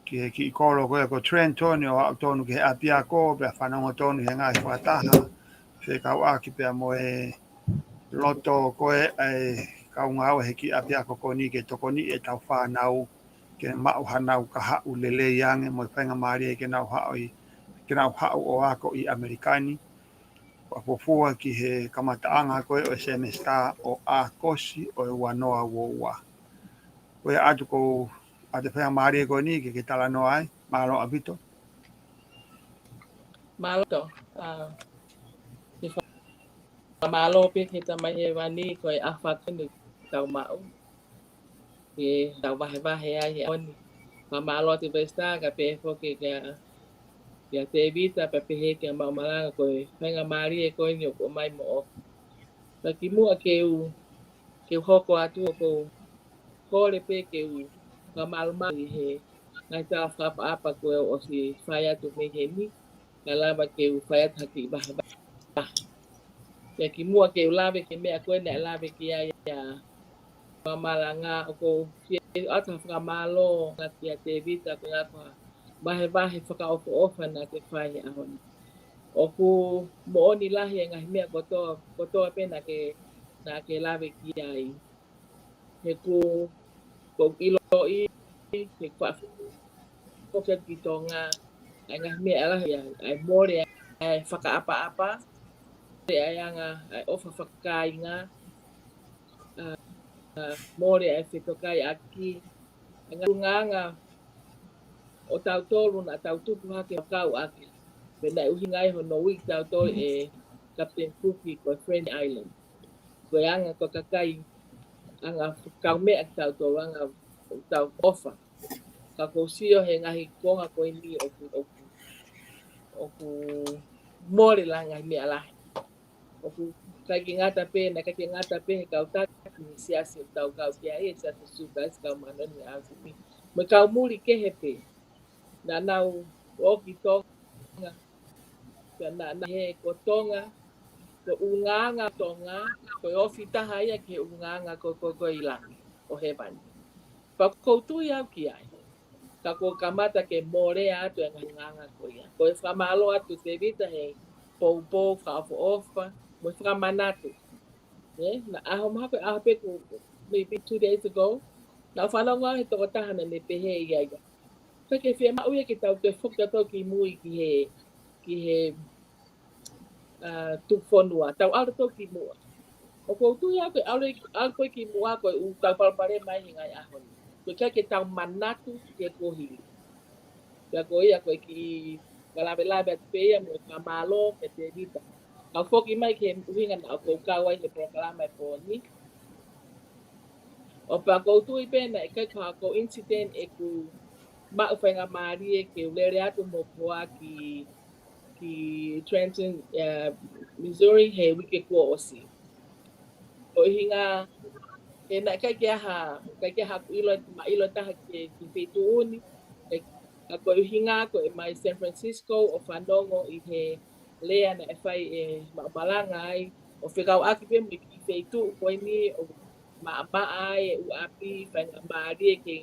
ki he kiʻi kolo ko ē ko Trenton ʻo aʻu tonu ki he ʻapiako, pea fanongo tonu he ngaahi fakataha fekauʻaki pea mo e loto ko ē ʻa e kau ngāue he kiʻi ʻapiako ko eni ke tokoniʻi ʻetau fānau ke maʻu hanau kahaʻu lelei ange mo e faingamālie ke nau haʻu ʻi, ke nau haʻu ʻo ako ʻi ʻAmelika ni. Fakafuofua ki he kamataʻanga ko ē ʻo e semesitā ʻo ʻAokosi ʻo e ua noa ua ua. Ko ia ʻoatu ko ʻete faingamālie ko eni ke ke talanoa ai, mālō ʻaupito. Mālō ʻaupito. ʻA, ke fakamālō pē ki he Tamai Hēvani ko e ʻaho ko eni ʻoku tau maʻu ke tau vahevahe ai he ʻaho ni. Fakamālō atu Silivesitā, kae pehē foki kia, kia Tēvita, pea pehē kia Maʻumalanga, ko e faingamālie ko eni ʻoku ʻomai moʻoku. Pea kimuʻa ke u, ke u hoko atu, ʻoku ou kole pē ke u fakamālō mai he ngaahi tala fakaʻapaʻapa kuo ʻosi fai atu mei heni, kae lava ke u fai atu ha kiʻi vahevahe. Pea kimuʻa ke u lave ki he meʻa ko ē naʻe lave ki ai ʻa Maʻumalanga, ʻoku ou fie ʻoatu ha fakamālō kia Tēvita ko e ngaahi vahevahe fakaʻofoʻofa naʻa ke fai he ʻaho ni. ʻOku moʻoni lahi e ngaahi meʻa kotoa, kotoa pē naʻa ke, naʻa ke lave ki ai. He ʻoku, ʻoku ou ʻiloʻi, he kuo u foki atu ki Tonga, ʻa e ngaahi meʻa lahi, ʻa e mole ʻa e fakaʻapaʻapa, ʻa e anga, ʻa e ʻofa fakakāinga, ʻa, ʻa, mole ʻa e fetokaiʻaki, ʻa e ngaahi ʻulungaanga ʻo tautolu naʻa tau tupu hake ʻo kau ʻaki. Pea naʻe ʻuhinga ai hono ui kitautolu ʻe Captain Cook ko e Friendly Island. Ko e anga ko e kakai, anga kaumeʻa kitautolu, anga ʻoku tau ʻofa. Ka ʻoku ou sio he ngaahi konga ko eni ʻoku, ʻoku, ʻoku mole lahi ngaahi meʻa lahi. ʻOku ʻikai ke ngata pē, naʻe ʻikai ke ngata pē he kau taki he siasi ʻoku tau kau ki ai, he siasi Siu Kalaisi Kau Māʻoniʻoni ʻi he R C P. Mo e kau muli kehe pē. Naʻa nau ō ki Tonga. Pea naʻa, naʻa he ko Tonga, ko e ʻulungaanga Tonga, ko e ofi taha ia ki he ʻulungaanga ko, ko, ko ē ʻi langi, ʻo hēvani. Pea ʻoku ou tui au ki ai. Ka kuo kamata ke molea atu e ngaahi ʻulungaanga ko ia. Ko e fakamālō atu Tēvita he poupou fakaʻofoʻofa, mo e fakamanatu. Ē, naʻa ʻaho mahalo ko e ʻaho pē ko, maybe two days ago, naʻa ku fanongo he tokotaha naʻa ne pehē ia ia. Pea ke fiemaʻu ia ke tau toe foki atu ki mui ki he, ki he, ʻa, tuku fonua, tau ʻalu atu ki muʻa. ʻOku ou tui au ke ʻalu, ʻalu koe ki muʻa ko e ʻū tau palopalema ʻi he ngaahi ʻaho ni. Ko e ʻikai ke tau manatu ki he kuohili. Pea ko ia ko e kiʻi fakalavelave atu pē ia mo e fakamālō kia Tēvita. Kau foki mai ki he ʻuhinga naʻa ku kau ai he polokalama he pō ni. ʻO pea ʻoku ou tui pē naʻe ʻikai ko ha coincidence ʻeku maʻu faingamālie ke u lele atu mo koe ki, ki Trenton, ʻa, Missouri he uike kuo ʻosi. Ko e ʻuhinga, he naʻe ʻikai ke ʻi ai ha, ʻikai ke ʻi ai haʻaku ʻilo, maʻu ʻilo taha ki he, ki he feituʻu ni. Ka ko e ʻuhinga, ko e ʻomai San Francisco ʻo fanongo ʻi he lea naʻe fai ʻe Maʻumalanga ai, ʻo fekauʻaki pē mo e kiʻi feituʻu ko eni ʻoku maʻamaʻa ai e ʻū ʻapi, faingamālie ke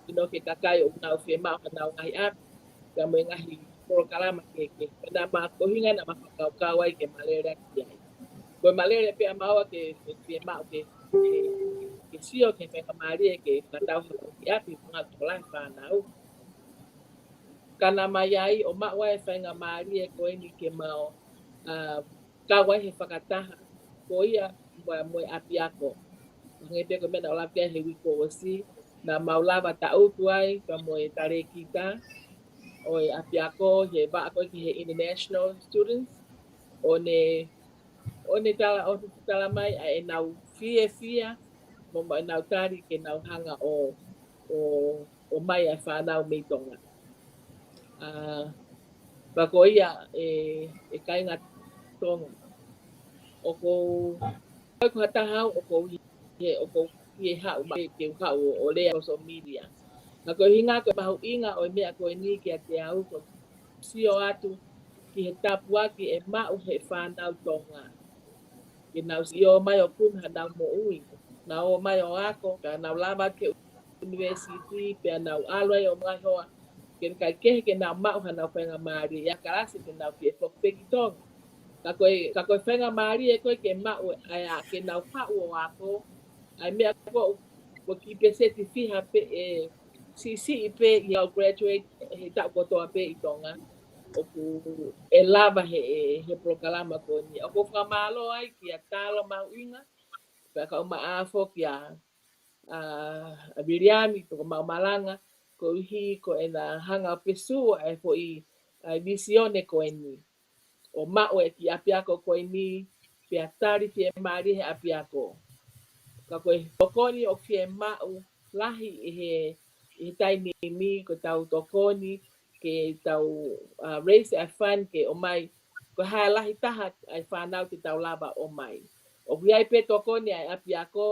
ʻilo ki he kakai ʻoku nau fiemaʻu hanau ngaahi ʻapi, pea mo e ngaahi polokalama ke, ke, pea naʻa ma ko e ʻuhinga naʻa ma fakakaukau ai ke ma lele atu ki ai. Ko e ma lele pē ʻa maua ke, ke, ke maʻu ke, ke, ke sio ki he faingamālie ke fakatau hake ki ʻapi, ko e ngaahi tokolahi fānau. Ka naʻa ma ʻi ai ʻo maʻu ai e faingamālie ko eni ke mau, ā, kau ai he fakataha ko ia mo, mo e ʻapiako. Hangē pē ko e meʻa naʻa ku lave ki ai he uike kuo ʻosi, naʻa mau lava taʻutu ai pea mo e talēkita ʻo e ʻapiako he vaʻa ko ē ki he international students, ʻo ne, ʻo ne tala, ʻo ne tala mai ʻa ʻenau fiefia mo, mo ʻenau tali ke nau hanga ʻo, ʻo, ʻomai ʻa e fānau mei Tonga. Ā, pea ko ia ē, ʻe kāinga Tonga, ʻoku ou, ʻoku ou ha taha au ʻoku ou ʻi he, ʻoku ou ʻi he haʻu mai ke u haʻu ʻo, ʻo lea social media. Ka ko e ʻuhinga ko e mahuʻinga ʻo e meʻa ko eni kiate au, ko e sio atu ki he tāpuaki ʻe maʻu he fānau Tonga. Ke nau sio mai ʻo kumi hanau moʻui. Nau ō mai ʻo ako, ka nau lava ki he university, pea nau ʻalu ai ʻo ngaahi hoa. Ke ne ʻikai kehe ke nau maʻu hanau faingamālie ʻi he kalasi, ke nau fie foki pē ki Tonga. Ka ko e, ka ko e faingamālie ko ē ke maʻu ai ʻa, ke nau haʻu ʻo ako, ʻa e meʻa ko ē, ko e kiʻi pēseti fiha pē ē, siʻisiʻi pē ʻi he graduate he taʻu kotoa pē ʻi Tonga. ʻOku ʻe lava he, he, he polokalama ko eni. ʻOku ou fakamālō ai kia Talo Mahuʻinga, pea kau maʻa foki ʻa, ʻa, ʻa Viliami, pea ko Maʻu Malanga, koeʻuhi ko ʻena hanga ʻo pesua e foʻi, ʻa e vīsone ko eni. ʻO maʻu e kiʻi ʻapiako ko eni, pea tali fiemālie he ʻapiako. Ka ko e tokoni ʻoku fiemaʻu lahi ʻi he, ʻi he taimi ni, ko ʻetau tokoni ke tau, ā, raise a fund ke ʻomai, ko e hā e lahi taha ʻa e fānau te tau lava ʻomai. ʻOku ʻi ai pē tokoni ʻa e ʻapiako,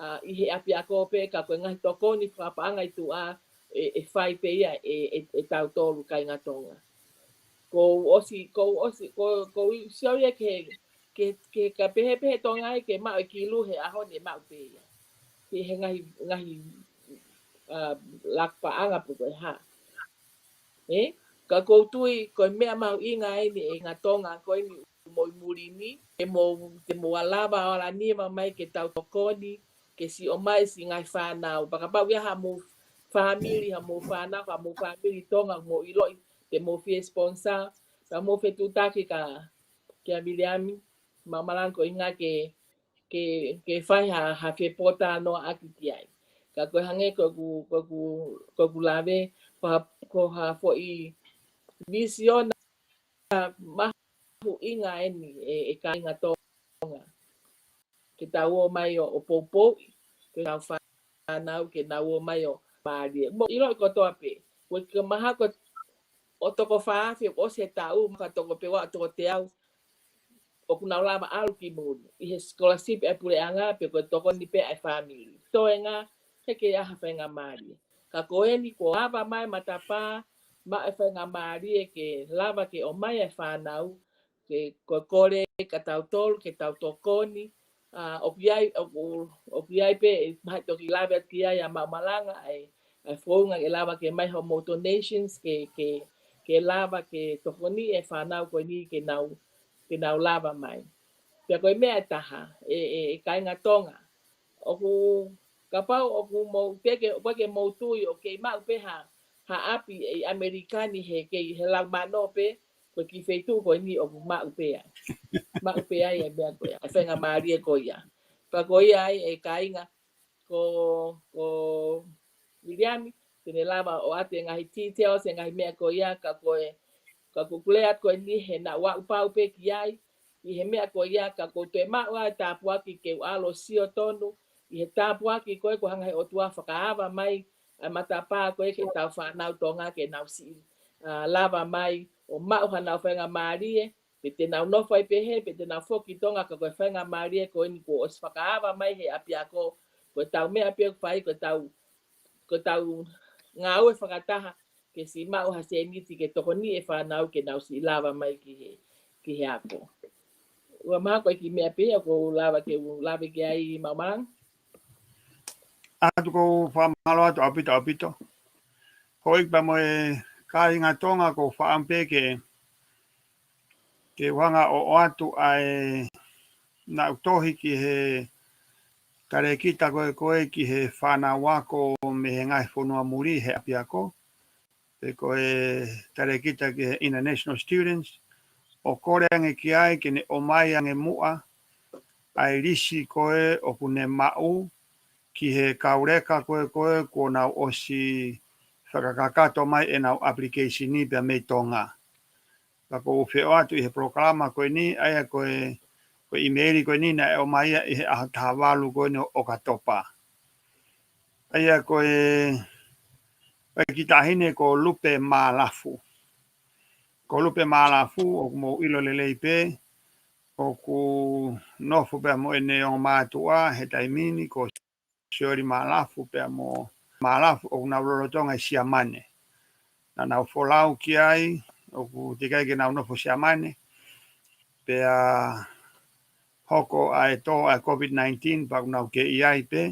ā, ʻi he ʻapiako pē, ka ko e ngaahi tokoni fakapaʻanga ʻi tuʻa ʻe, ʻe fai pē ia ʻe, ʻe, ʻe tautolu kāinga Tonga. Ko u ʻosi, ko u ʻosi, ko, ko u sio ia ke, ke, ke ka pehē pē he Tonga ai ke maʻu e kilu he ʻaho ni ʻe maʻu pē ia. Ki he ngaahi, ngaahi, ā, laku paʻanga pe ko e hā. Ē? Ka ʻoku ou tui, ko e meʻa mahuʻinga eni ʻe kāinga Tonga ko eni ʻoku mou ʻi muli ni, te mou, te mou lava ʻo ala nima mai ke tau tokoni, ke siʻi ʻomai siʻi ngaahi fānau. Pea kapau ʻoku ʻi ai hamou fāmili, hamou fānau, hamou fāmili Tonga, mou ʻiloʻi, te mou fie sponsor, pea mou fetuʻutaki kia, kia Viliami, Maʻu Malanga ko e ʻuhinga ke, ke, ke fai ha, ha fepōtalanoaʻaki ki ai. Ka ko e hangē ko ʻeku, ko ʻeku, ko ʻeku lave, ko ha, ko ha foʻi vīsone mahuʻinga eni ʻe, ʻe kāinga Tonga. Ke tau ō mai ʻo, ʻo poupouʻi, ke tau fānau, ke nau ō mai ʻo mālie. Mou ʻiloʻi kotoa pē. Ko e kiʻi mahaki ʻo toko fā afe, ʻoku ʻosi e taʻu, mahalo toko pē ua, toko teau, ʻoku nau lava ʻalu ki muli. ʻI he scholarship ʻa e puleʻanga, pe ko e tokoni pē ʻa e fāmili. Toenga, he ʻikai ha faingamālie. Ka ko eni kuo ava mai matapā, maʻu e faingamālie ke lava ke ʻomai e fānau, ke ko e kole kia tautolu, ke tau tokoni, ā, ʻoku ʻi ai, ʻoku, ʻoku ʻi ai pē, mahalo toki lave atu ki ai ʻa Maʻu Malanga, ʻa e, ʻa e founga ke lava ke ʻomai homou donations, ke, ke, ke lava ke tokoni e fānau ko eni ke nau, ke nau lava mai. Pea ko e meʻa ʻe taha, ʻe, ʻe, ʻe kāinga Tonga. ʻOku, kapau ʻoku mou, te ke, ʻoku ke mou tui, ʻoku kei maʻu pē ha, ha ʻapi ʻi ʻAmelika ni he kei, he lau mano pē, ko e kiʻi feituʻu ko eni ʻoku maʻu pē ai. Maʻu pē ai e meʻa ko ia, e faingamālie ko ia. Pea ko ia ai ʻe kāinga, ko, ko Viliami, te ne lava ʻo ʻoatu e ngaahi details, e ngaahi meʻa ko ia, ka ko e, ka ko ʻeku lea ko eni he naʻa ku pau pē ki ai, ʻi he meʻa ko ia ka ʻoku ou toe maʻu ʻa e tāpuaki ke u ʻalu ʻo sio tonu, ʻi he tāpuaki ko ē kuo hanga he ʻOtua fakaava mai, ʻa e matapā ko ē ke tau fānau Tonga ke nau siʻi, ā, lava mai, ʻo maʻu hanau faingamālie, pe te nau nofo ai pehē, pe te nau foki ki Tonga ka ko e faingamālie ko eni kuo ʻosi fakaava mai he ʻapiako, ko ʻetau meʻa pē ʻoku fai, ko ʻetau, ko ʻetau ngāue fakataha, ke siʻi maʻu ha sēniti ke tokoni e fānau ke nau siʻi lava mai ki he, ki he ako. ʻOua mahalo ko e kiʻi meʻa pē ia ʻoku ou lava ke u lave ki ai Maʻu Malanga. ʻA ia ʻoku ou fakamālō atu ʻaupito, ʻaupito. Houʻeiki pea mo e Kāinga Tonga, ʻoku ou fakaʻamu pē ke, ke u hanga ʻo ʻoatu ʻa e naʻa ku tohi ki he talēkita ko ē, ko ē ki he fānau ako mei he ngaahi fonua muli he ʻapiako, pe ko e talēkita ki he international students, ʻo kole ange ki ai ke ne ʻomai ange muʻa ʻa e lisi ko ē ʻoku ne maʻu ki he kau leka ko ē, ko ē kuo nau ʻosi fakakakato mai ʻenau application ni pea mei Tonga. Pea ʻoku ou feʻao atu ʻi he polokalama ko eni, ʻa ia ko e, ko e ʻīmeili ko eni naʻe ʻomai ia ʻi he ʻaho taha valu ko eni ʻo ʻOkatopa. ʻA ia ko e, ko e kiʻi taʻahine ko Lupe Mālafu. Ko Lupe Mālafu, ʻoku mou ʻilo lelei pē, ʻoku nofo pea mo ʻene ongo mātuʻa he taimi ni, ko Sioli Mālafu pea mo Mālafu, ʻoku nau lolotonga ʻi Siamane. Naʻa nau folau ki ai, ʻoku teʻeki ai ke nau nofo Siamane, pea hoko ʻa e tō ʻa e COVID nineteen, pea ʻoku nau kei ʻi ai pē,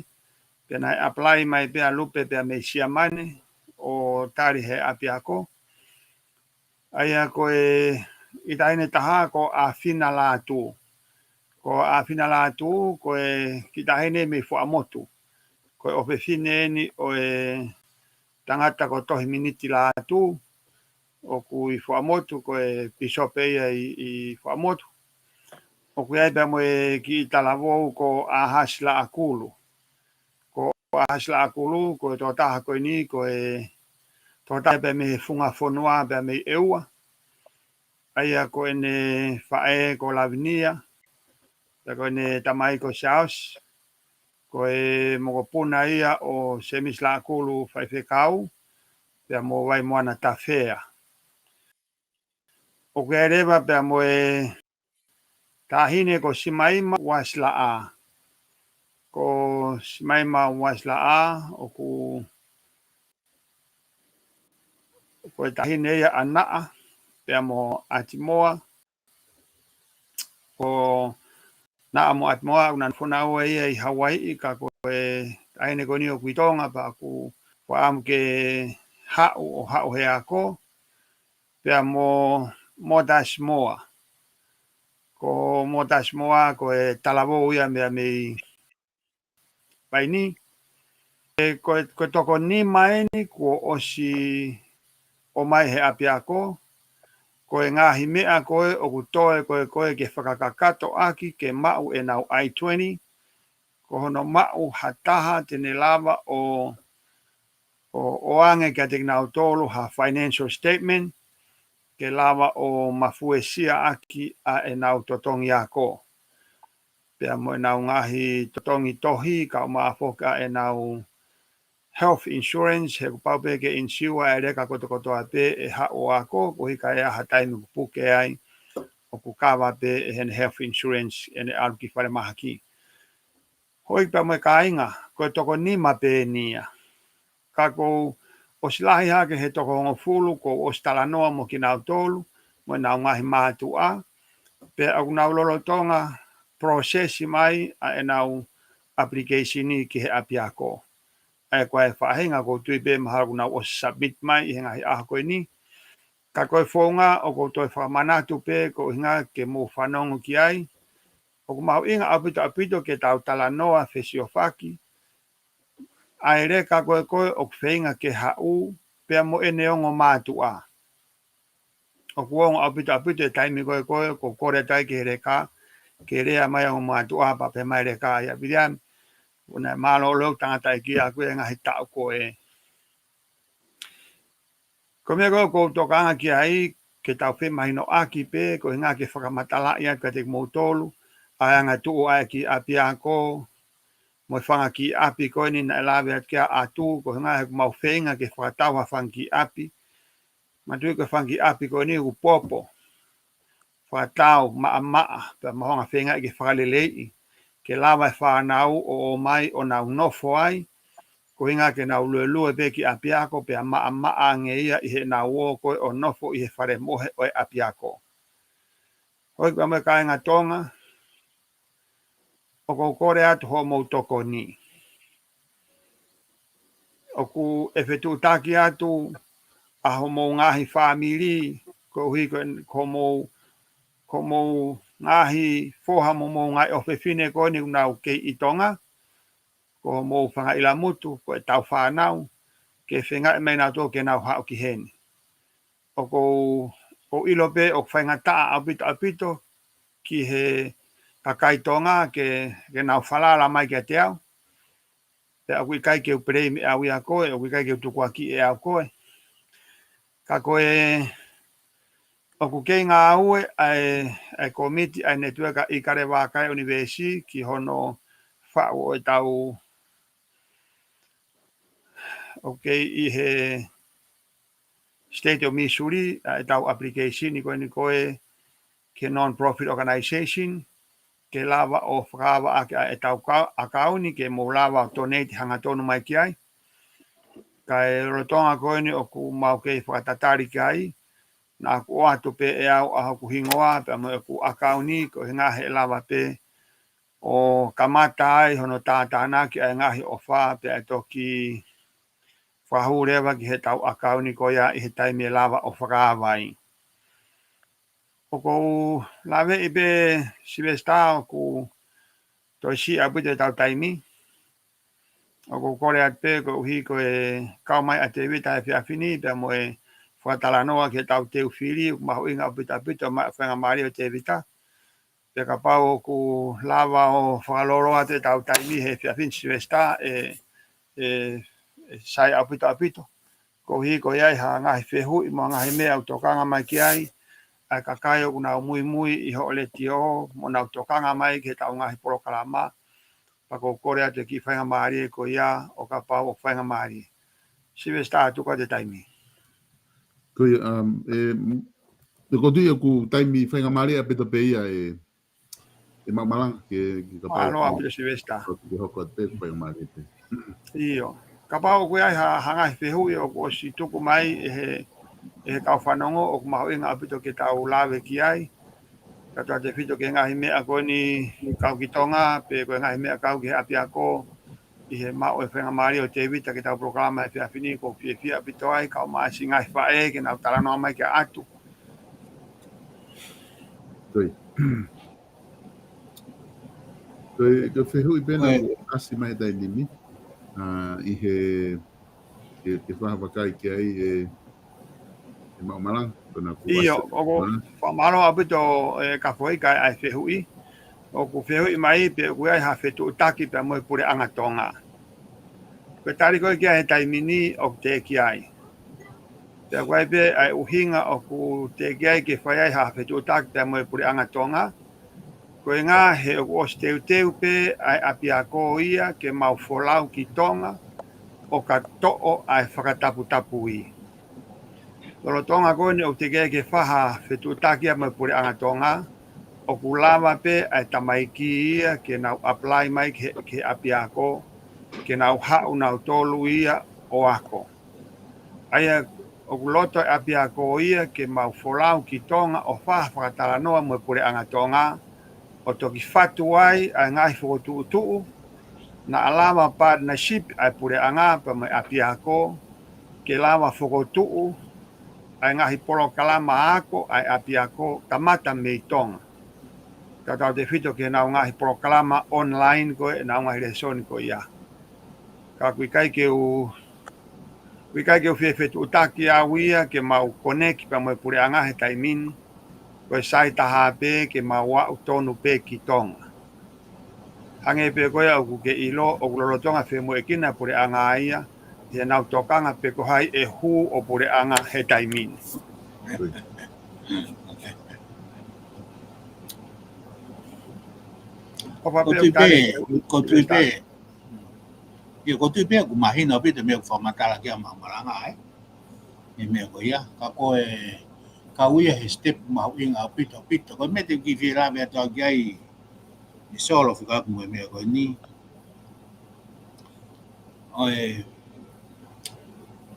pea naʻe apply mai pē ʻa Lupe pea mei Siamane ʻo tali he ʻapiako. ʻA ia ko e kiʻi taʻahine taha ko ʻAfina Lātū. Ko ʻAfina Lātū, ko e kiʻi taʻahine mei Fuaʻamotu. Ko e ʻofefine eni ʻo e tangata ko Tohiminiti Lātū, ʻoku ʻi Fuaʻamotu, ko e pīsope ia ʻi, ʻi Fuaʻamotu. ʻOku ʻi ai pea mo e kiʻi talavou ko ʻAhasi Laʻakulu. Ko ʻAhasi Laʻakulu, ko e tokotaha ko eni, ko e tokotaha pea mei he funga fonua pea mei ʻEua. ʻA ia ko ʻene faʻē ko Lavinia, pea ko ʻene tamai ko Siaosi, ko e mokopuna ia ʻo Semisi Laʻakulu faifekau, pea mo Vaimoana Tafea. ʻOku ʻi ai leva pea mo e taʻahine ko Simaima Uasilaʻā. Ko Simaima Uasilaʻā, ʻoku, ko e taʻahine ia ʻa Naʻa, pea mo ʻAtimoa. Ko Naʻa mo ʻAtimoa, ʻoku nau fonua ia ʻi Hauaiʻi, ka ko e taʻahine ko eni ʻoku ʻi Tonga, pea ʻoku fakaʻamu ke haʻu ʻo haʻu he ako, pea mo Motasi Moa. Ko Motasi Moa, ko e talavou ia mei, mei Vaini. ʻE, ko e, ko e toko nima eni kuo ʻosi ʻomai he ʻapiako, ko e ngaahi meʻa ko ē ʻoku toe ko ē, ko ē ke fakakakato ʻaki ke maʻu ʻenau I twenty, ko hono maʻu ha taha te ne lava ʻo, ʻo, ʻoange kiate kinautolu ha financial statement, ke lava ʻo mafuesia ʻaki ʻa ʻenau totongi ako. Pea mo ʻenau ngaahi totongi tohi, kae ʻumaʻā foki ʻa ʻenau health insurance, he kuo pau pē ke insure ʻa e leka kotokotoa pē ʻe haʻu ʻo ako, koeʻuhi ka ʻi ai ha taimi ʻoku puke ai, ʻoku cover pē ʻe heʻene health insurance ʻene ʻalu ki falemahaki. Hoi pea mo e kāinga, ko e toko nima pē eni ia. Ka kuo ʻosi lahi hake he toko hongofulu, kuo ʻosi talanoa mo kinautolu, mo ʻenau ngaahi mātuʻa, pea ʻoku nau lolotonga process mai ʻa ʻenau application ni ki he ʻapiako. ʻA ia ko e faʻahinga ʻoku ou tui pē mahalo ʻoku nau ʻosi submit mai ʻi he ngaahi ʻaho ko eni. Ka ko e founga ʻoku ou toe fakamanatu pē, koeʻuhinga ke mou fanongo ki ai. ʻOku mahuʻinga ʻaupito ʻaupito ke tau talanoa fesiofaki ʻa e leka ko ē ko ē ʻoku feinga ke haʻu, pea mo ʻene ongo mātuʻa. ʻOku ongo ʻaupito ʻaupito e taimi ko ē ko ē ʻoku kole atu ai ki he leka, ke lea mai ongo mātuʻa pea pehē mai leka ia Viliami, ʻoku ne mālōlō tangataʻeiki ʻaʻaku he ngaahi taʻu ko ē. Ko e meʻa ko ē ʻoku ou tokanga ki ai, ke tau femahinoʻaki pē, koeʻuhinga ke fakamatalaʻi atu kiate kimoutolu ʻa e angatuʻu ʻa e kiʻi ʻapiako, mo e fanga kiʻi ʻapi ko eni naʻe lave atu ki ai ʻa ʻAtu, koeʻuhinga he ʻoku mau feinga ke fakatau ha fanga kiʻi ʻapi. Manatuʻi ko e fanga kiʻi ʻapi ko eni ʻoku popo, fakatau, maʻamaʻa, pea mau hanga feinga ke fakaleleiʻi, ke lava e fānau ʻo ō mai ʻo nau nofo ai, koeʻuhinga ke nau luelue pē ki ʻapiako, pea maʻamaʻa ange ia ʻi heʻenau ō ko ē ʻo nofo ʻi he fale mohe ʻo e ʻapiako. Hoi pea mo e kāinga Tonga, ʻoku ou kole atu hoʻomou tokoni. ʻOku ʻe fetuʻutaki atu ʻa hoʻomou ngaahi fāmili, koeʻuhi ko, ko hoʻomou, ko hoʻomou ngaahi foha mo hoʻomou ngaahi ʻofefine ko eni ʻoku nau kei ʻi Tonga, ko hoʻomou fanga ʻilamutu, ko ʻetau fānau, ke feinga mai nautolu ke nau haʻu ki heni. ʻOku ou, ʻoku ou ʻilo pē ʻoku faingataʻa ʻaupito ʻaupito ki he kakai Tonga ke, ke nau falala mai kiate au. Pea ʻoku ʻikai ke u pelei meʻa au ia koe, ʻoku ʻikai ke u tukuakiʻi ʻe au koe. Ka ko e, ʻoku kei ngāue ʻa e, ʻa e kōmiti ʻa e Netiueka ʻIkale Vākae ʻUnivēsi ki hono faʻu ʻo ʻetau, ʻoku kei ʻi he State of Missouri, ʻa ʻetau application ko eni ko e ki he non-profit organization, ke lava ʻo fakaava ʻaki ʻa ʻetau ka-, ʻakauni ke mou lava ʻo donate hangatonu mai ki ai. Kae lolotonga ko eni ʻoku mau kei fakatatali ki ai, naʻa ku ʻoatu pē ʻe au ʻa hoku hingoa, pea mo ʻeku ʻakauni, ko e ʻuhinga he lava pē ʻo kamata ai hono tātānaki ʻa e ngaahi ʻofa, pea ʻe toki fakahū leva ki heʻetau ʻakauni ko ia ʻi he taimi ʻe lava ʻo fakaava ai. ʻOku ou laveʻi pē Sylvester ʻoku toe siʻi ʻaupito ʻetau taimi. ʻOku ou kole atu pē koeʻuhi ko e kau mai ʻa Tēvita he efiafi ni pea mo e fakatalanoa ki heʻetau teu fili, ʻoku mahuʻinga ʻaupito ʻaupito mai ʻa e faingamālie ʻo Tēvita. Pea kapau ʻoku lava ʻo fakalōloa atu ʻetau taimi he efiafi ni Sylvester, ʻe, ʻe, ʻe sai ʻaupito ʻaupito. Koeʻuhi ko ia ʻi ha ngaahi fehuʻi mo e ngaahi meʻa ʻoku tokanga mai ki ai ʻa e kakai ʻoku nau muimui ʻi hoʻo letiō mo nau tokanga mai ki heʻetau ngaahi polokalama. Pea ʻoku ou kole atu e kiʻi faingamālie ko ia ʻo kapau ʻoku faingamālie. Sylvester, tuku atu e taimi. Ko ia, um, ʻe, ʻe, ʻoku ou tui ʻoku taimi faingamālie ʻaupito pē ia ʻe, ʻe Maʻumalanga ke, ke kapau. Mālō ʻaupito Sylvester. Ke hoko atu pē faingamālie pē. ʻIo. Kapau ʻoku ʻi ai ha, ha ngaahi fehuʻi ʻoku ʻosi tuku mai ʻe he, ʻe he kau fanongo ʻoku mahuʻinga ʻaupito ke tau lave ki ai. Kae tautefito ki he ngaahi meʻa ko eni kau ki Tonga, pe ko e ngaahi meʻa kau ki he ʻapiako, ʻi he maʻu e faingamālie ʻo Tēvita ki heʻetau polokalama he efiafi ni, ʻoku ou fiefia ʻaupito ai, kau mai siʻi ngaahi faʻē ke nau talanoa mai ki ai atu. Ko ia. Ko e, ko e fehuʻi pē naʻa ku ʻasi mai he taimi ni, ʻa, ʻi he, ke, ke fakavakai ki ai ʻe, ʻe Maʻumalanga, ko ena kuo ʻasi. ʻIo, ʻoku fakamālō ʻaupito ʻe Kafoika ʻa e fehuʻi. ʻOku fehuʻi mai pe ʻoku ʻi ai ha fetuʻutaki pea mo e Puleʻanga Tonga. Ko e tali ko ē ki ai he taimi ni ʻoku teʻeki ai. Pea ʻoku ʻi ai pē ʻa e ʻuhinga ʻoku teʻeki ai ke fai ai ha fetuʻutaki pea mo e Puleʻanga Tonga. Ko e ʻuhinga he ʻoku ʻosi teuteu pē ʻa e ʻapiako ia ke mau folau ki Tonga ʻo ka toʻo ʻa e fakataputapui. Lolotonga ko eni ʻoku teʻeki ai ke fai ha fetuʻutaki ia mo e Puleʻanga Tonga, ʻoku lava pē ʻa e tamaiki ia ke nau apply mai ki he, ki he ʻapiako, ke nau haʻu nautolu ia ʻo ako. ʻA ia ʻoku loto e ʻapiako ia ke mau folau ki Tonga ʻo fai ha fakatalanoa mo e Puleʻanga Tonga, ʻo toki fatu ai ʻa e ngaahi fokotuʻutuʻu naʻa lava partnership ʻa e Puleʻanga pea mo e ʻapiako, ke lava fokotuʻu ʻa e ngaahi polokalama ako ʻa e ʻapiako kamata mei Tonga. Tautautefito ki heʻenau ngaahi polokalama online ko ē, ʻenau ngaahi lēsoni ko ia. Ka ʻoku ʻikai ke u, ʻoku ʻikai ke u fie fetuʻutaki au ia ke mau connect pea mo e Puleʻanga he taimi ni, ko e sai taha pē ke mau aʻu tonu pē ki Tonga. Hangē pē ko ia ʻoku ke ʻilo, ʻoku lolotonga femoʻuekina e Puleʻanga ia, ʻi heʻenau tokanga pe ko hai ʻe hū ʻo Puleʻanga he taimi ni. ʻOku ou tui pē, ʻoku ou tui pē. ʻIo, ʻoku ou tui pē ʻoku mahino ʻaupito e meʻa ʻoku fakamatala ki ai ʻa Maʻumalanga, ē. Mei he meʻa ko ia, ka ko e, ka ʻoku ʻi ai he step mahuʻinga ʻaupito, ʻaupito. Ko e meʻa te u kiʻi fie lave atu au ki ai, ʻe Solo, fekauʻaki mo e meʻa ko eni.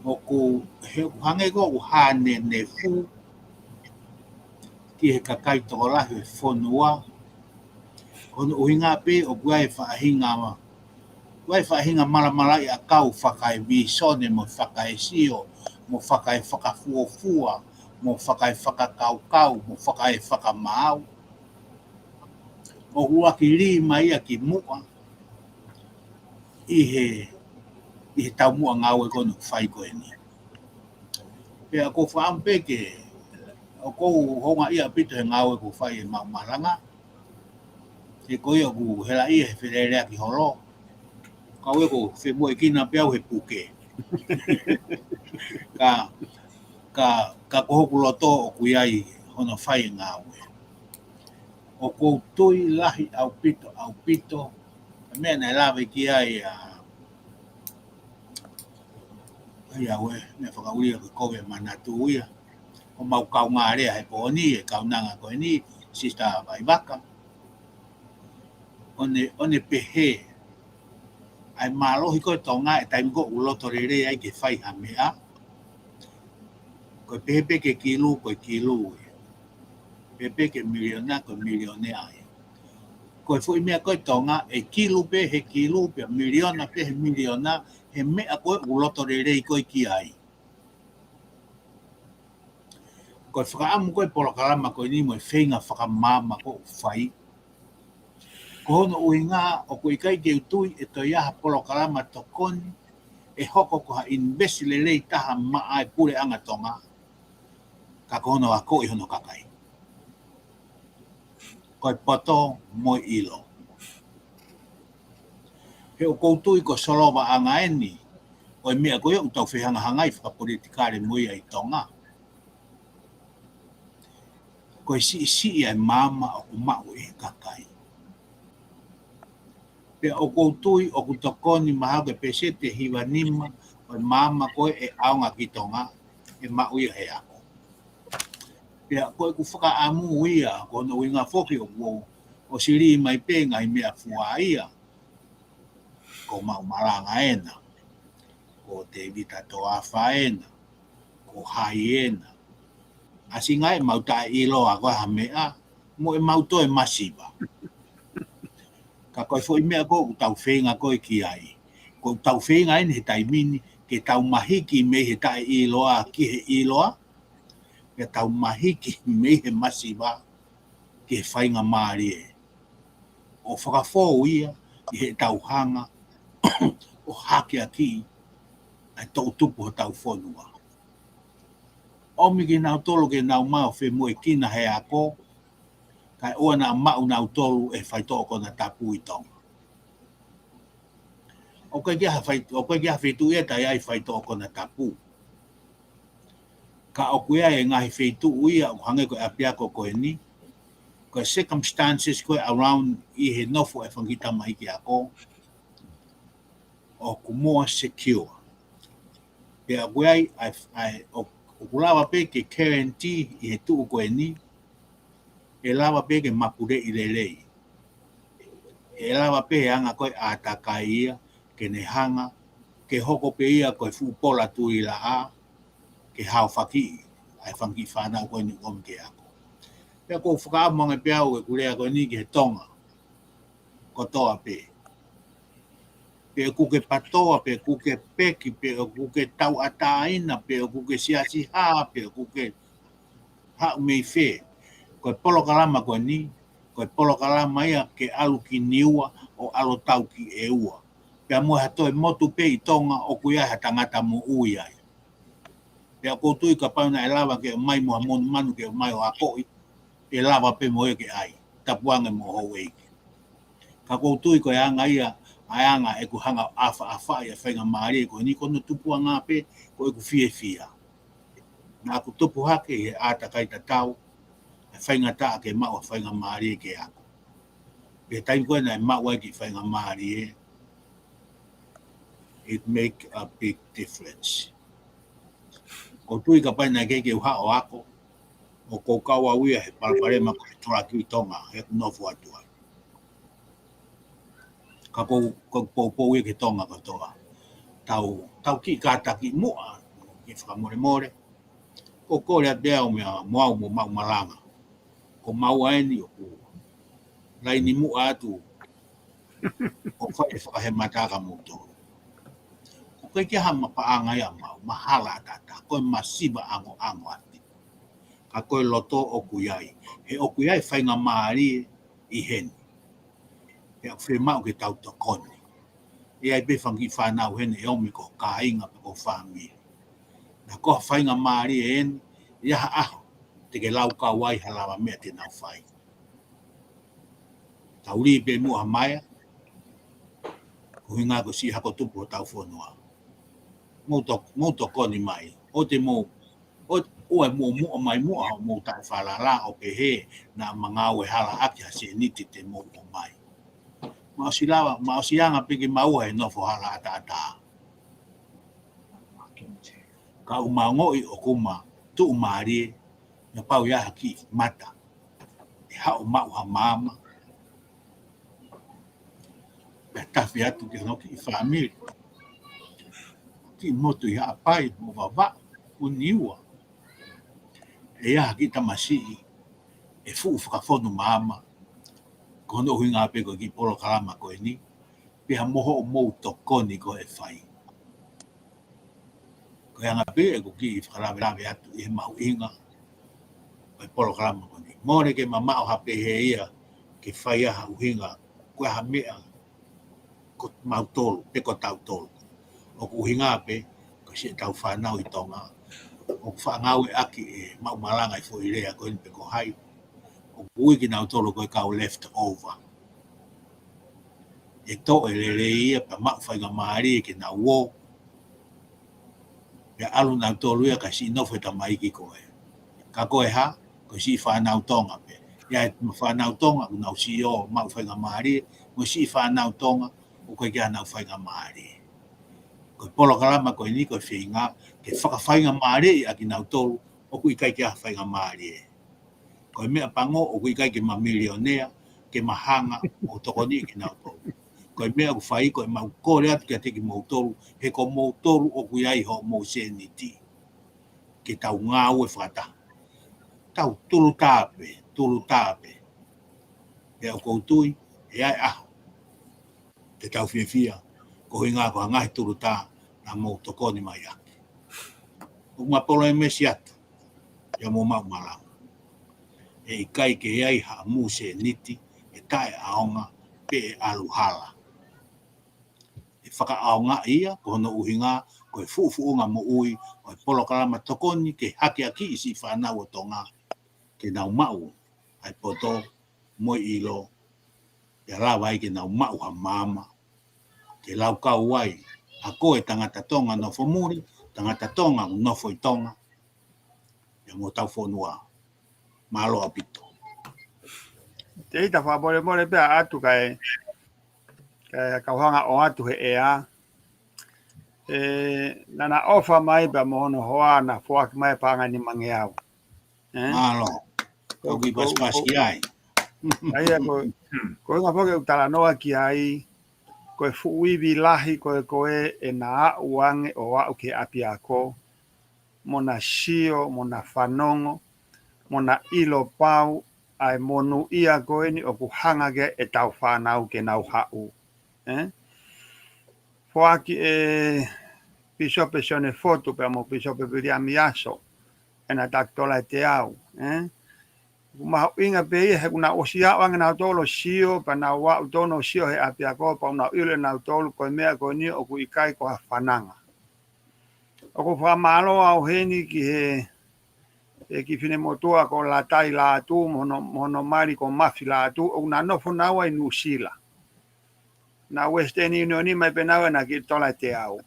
ʻOku, he ʻoku hangē ko ē ʻoku hā nenefu ki he kakai tokolahi ʻo e fonua. Ko hono ʻuhinga pē ʻoku ʻi ai e faʻahinga, ʻoku ʻi ai e faʻahinga malamalaʻi ʻakau fakaevīsone mo fakaesio, mo fakaefakafuofua, mo fakaefakakaukau, mo fakaefakamaau. ʻOku ʻuluaki lī mai ia ki muʻa ʻi he, ʻi he taumuʻa ngāue ko eni ʻoku fai ko eni. Pea ʻoku ou fakaʻamu pē ke, ʻoku ou houngaʻia ʻaupito he ngāue ʻoku fai ʻe Maʻu Malanga. He ko ia ʻoku helaʻia he feleleʻaki holo. Ka ʻoku ou femoʻuekina pē au he puke. Ka, ka, ka ko hoku loto ʻoku ʻi ai hono fai e ngāue. ʻOku ou tui lahi ʻaupito, ʻaupito. Meʻa naʻe lave ki ai ʻa, ʻa ia ʻoe, meʻa fakaʻulia ko e kovi e manatu ia. ʻO mau kaungā lea he pō ni, e kaunanga ko eni, Sister Vaivaka. ʻO ne, ʻo ne pehē, ʻa e mālohi ko ē Tonga, e taimi ko ē ʻoku loto lelei ai ke fai ha meʻa. Ko e pehē pē ke kilu, ko e kilu ia. Pehē pē ke miliona, ko e miliona ia. Ko e foʻi meʻa ko ē Tonga, ʻe kilu pē he kilu, pea miliona pē he miliona, he meʻa ko ē ʻoku loto lelei ko ē ki ai. Ko e fakaʻamu ko ē polokalama ko eni mo e feinga fakamaama ko ē ʻoku fai. Ko hono ʻuhinga ʻoku ʻikai ke u tui ʻe toe ʻi ai ha polokalama tokoni ʻe hoko ko ha invest lelei taha maʻa e puleʻanga Tonga. Ka ko hono akoʻi hono kakai. Ko e poto mo e ʻilo. He ʻoku ou tui ko e solovaʻanga eni ʻo e meʻa ko ia ʻoku tau fehangahangai fakapolitikale mo ia ʻi Tonga. Ko e siʻisiʻi ʻa e maama ʻoku maʻu ʻe he kakai. Pea ʻoku ou tui ʻoku tokoni mahalo ko e peseti ʻe hiva nima ʻo e maama ko ē ʻe ʻaonga ki Tonga ʻe maʻu ia he ako. Pea ko ʻeku fakaʻamu ia, ko hono ʻuhinga foki ʻoku ou ʻosi lī mai pē ngaahi meʻa fua ia. Ko Maʻu Malanga ena, ko Tēvita Toafa ena, ko hai ena. ʻAsi ngaahi mau taʻeʻiloa ko ha meʻa, mo e mau toe masiva. Ka ko e foʻi meʻa ko ē ʻoku tau feinga ko ē ki ai. Ko ʻoku tau feinga eni he taimi ni, ke tau mahiki mei he taʻeʻiloa ki he ʻiloa, pea tau mahiki mei he masiva ki he faingamālie. ʻO fakafou ia ʻi heʻetau hanga ʻo hakeakiʻi ʻa e toʻutupu hotau fonua. ʻOmi kinautolu ke nau maʻu femoʻuekina he ako, kae ʻoua naʻa maʻu nautolu ʻe he faitoʻo konatapu ʻi Tonga. ʻOku ʻikai ke ʻi ai ha fai-, ʻoku ʻikai ke ʻi ai ha feituʻu ia ʻe ʻi ai faitoʻo konatapu. Ka ʻoku ʻi ai e ngaahi feituʻu ia ʻoku hangē ko e ʻapiako ko eni. Ko e circumstances ko ē around ʻi he nofo e fanga kiʻi tamaiki ako, ʻoku more secure. Pea ʻoku ʻi ai, ʻa e, ʻa e, ʻo-, ʻoku lava pē ke guarantee ʻi he tuʻu ko eni, ʻe lava pē ke mapuleʻi lelei. ʻE lava pē he anga ko ē ʻātakai ia, ke ne hanga, ke hoko pē ia ko e fuʻu pola tuilaʻā, ke haofakiʻi ʻa e fanga kiʻi fānau ko eni ʻoku ʻomi ke ako. Pea ʻoku ou fakaʻamu ange pē au ʻeku lea ko eni ki he Tonga kotoa pē. Pe ʻoku ke PATOA, pe ʻoku ke peki, pe ʻoku ke tauʻatāina, pe ʻoku ke siasi hā, pe ʻoku ke haʻu mei fē. Ko e polokalama ko eni, ko e polokalama ia ke ʻalu ki Niua ʻo ʻalu ʻo tau ki ʻEua. Pea mo ha toe motu pē ʻi Tonga ʻoku ʻi ai ha tangata moʻui ai. Pea ʻoku ou tui kapau naʻe lava ke ʻomai mo ha monumanu ke ʻomai ʻo akoʻi, ʻe lava pē mo ia ke ʻai. Tapu ange mo houʻeiki. Ka ʻoku ou tui ko e anga ia, ʻa e anga ʻeku hanga ʻo ʻafaʻafaʻi ʻa e faingamālie ko eni, ko hono tupuʻanga pē ko ʻeku fiefia. Naʻa ku tupu hake ʻi he ʻātakai tatau, ʻa e faingataʻa ke maʻu ʻa e faingamālie ke ako. Pea taimi ko ē naʻe maʻu ai e kiʻi faingamālie, it make a big difference. ʻOku ou tui kapau naʻe ʻikai ke u haʻu ʻo ako, ʻoku ou kau au ia he palopalema ko e tulaki ʻi Tonga, he ʻoku ou nofo atu ai. Ka ʻoku ou, ʻoku ou poupou ia ki Tonga kotoa. Tau, tau kiʻi kātaki muʻa, kiʻi fakamolemole. ʻOku ou kole atu pē au meʻa mo au mo Maʻu Malanga. Ko Maʻu eni ʻoku laini muʻa atu ʻo fai e fakahemata kia moutolu. ʻOku ʻikai ke ʻi ai ha mapaʻanga ia ʻa Maʻu, mahalo ʻe tatau. ko e masiva ʻangoʻango ʻati. Ka ko e loto ʻoku ʻi ai. He ʻoku ʻi ai faingamālie ʻi heni. He ʻoku fiemaʻu ke tau tokoni. ʻE ʻi ai pē fanga kiʻi fānau heni ʻe ʻomi ko e kāinga pe ko e fāmili. Naʻa ko ha faingamālie eni, ʻi ha ʻaho, te ke laukau ai ha lava meʻa te nau fai. Tau lī pē muʻa ha maea, ko e ʻuhinga ko e siʻi hako tupu ʻo hotau fonua. Mou to-, mou tokoni mai, ʻoua te mou, ʻo, ʻoua ʻe mou muʻa mai muʻa, mou taʻefalala ʻo pehē, naʻa ma ngāue hala ʻaki ha sēniti te mou ʻomai. Mou ʻosi lava, mou ʻosi anga pē ke maua he nofo hala ʻataʻatā. Ka ʻoku ma ongoʻi ʻoku ma tuʻumālie, naʻa pau ʻi ai ha kiʻi mata ʻe haʻu ʻo maʻu ha maama. Pea tafe atu ki hono kiʻi fāmili. Kiʻi motu ʻi Haʻapai, mo Vavaʻu, mo Niua. ʻE ʻi ai ha kiʻi tamasiʻi ʻe fuʻu fakafonu maama. Ko hono ʻuhinga pē ko e kiʻi polokalama ko eni. Pea mo hoʻomou tokoni ko ē ʻe fai. Ko e anga pē ʻeku kiʻi fakalavelave atu ʻi he mahuʻinga ʻo e polokalama ko eni. Mole ke mamaʻo ha pehē ia ke fai ai ha ʻuhinga, ko e hā ha meʻa ko mautolu, pe ko tautolu. ʻOku ʻuhinga pē, ko siʻetau fānau ʻi Tonga. ʻOku faʻa ngāueʻaki ʻe maʻu malanga ʻi foʻi lea ko eni pe ko hai. ʻOku ui kinautolu ko e kau left over. ʻE toʻo e lelei ia pea maʻu faingamālie ke nau ō. Pea ʻalu nautolu ia kae siʻi nofo e tamaiki ko ē. Ka ko e hā, ko e siʻi fānau Tonga pē. ʻI ai e fānau Tonga, ʻoku nau siʻi ō maʻu faingamālie, mo e siʻi fānau Tonga, ʻoku ʻikai ke ʻi ai hanau faingamālie. Ko e polokalama ko eni ko e feinga, ke fakafaingamālieʻi ʻa kinautolu, ʻoku ʻikai ke ʻi ai ha faingamālie. Ko e meʻa pango ʻoku ʻikai ke ma milionea, ke ma hanga ʻo tokoniʻi kinautolu. Ko e meʻa ʻoku fai ko e mau kole atu kiate kimoutolu, he ko moutolu ʻoku ʻi ai hoʻomou sēniti. Ke tau ngāue fakataha. Tau tulutā pē, tulutā pē. He ʻoku ou tui, ʻe ʻi ai e ʻaho te tau fiefia, ko e ʻuhinga ko e ngaahi tulutā naʻa mou tokoni mai ʻaki. ʻOku ma poloemesi atu, ʻi hoʻomou maʻu malanga. ʻE ʻikai ke ʻi ai haʻamou sēniti ʻe taʻeʻaonga pe ʻe ʻalu hala. ʻE fakaʻaongaʻi ia, ko hono ʻuhinga, ko e fuʻufuʻunga moʻui ʻo e polokalama tokoni ke hakeakiʻi siʻi fānau ʻo Tonga, ke nau maʻu ʻa e poto mo e ʻilo, ʻe lava ai ke nau maʻu ha maama, ke laukau ai ʻa e ko e tangata Tonga nofo muli, tangata Tonga ʻoku nofo ʻi Tonga, ʻi homou fonua. Mālō ʻaupito. Tēvita, fakamolemole pē ʻa ʻatu kae, kae kau hanga ʻo ʻoatu he ʻea. ʻE, naʻa na ʻofa mai pea mo hono hoa naʻa foaki mai paʻanga ʻe nimangeau. ʻE? Mālō. Ko, ko, ko, pasipasi ai. ʻA ia ko, ko e ʻuhinga foki ʻeku talanoa ki ai, ko e fuʻu ivi lahi ko ē ko ē ʻe na aʻu ange ʻo aʻu ki he ʻapiako, mo na sio, mo na fanongo, mo na ʻilo pau ʻa e monūʻia ko eni ʻoku hanga ki ai ʻetau fānau ke nau haʻu. ʻE? Foaki ʻe Pīsope Sione Fotu pea mo Pīsope Viliami Aso ʻena taki tola ʻe teau, ʻe? ʻOku mahuʻinga pē ia he kuo nau ʻosi aʻu ange nautolu ʻo sio, pea nau aʻu tonu ʻo sio he ʻapiako, pea nau ʻilo ʻe nautolu ko e meʻa ko eni ʻoku ʻikai ko ha fananga. ʻOku ou fakamālō au heni ki he, he kiʻi finemotuʻa ko Latai Lātū, mo hono, mo hono mali ko Mafi Lātū, ʻoku na nofo naua ʻi Nuʻusila. Na Western Union mai pē naua ʻena kiʻi tola ʻe teau.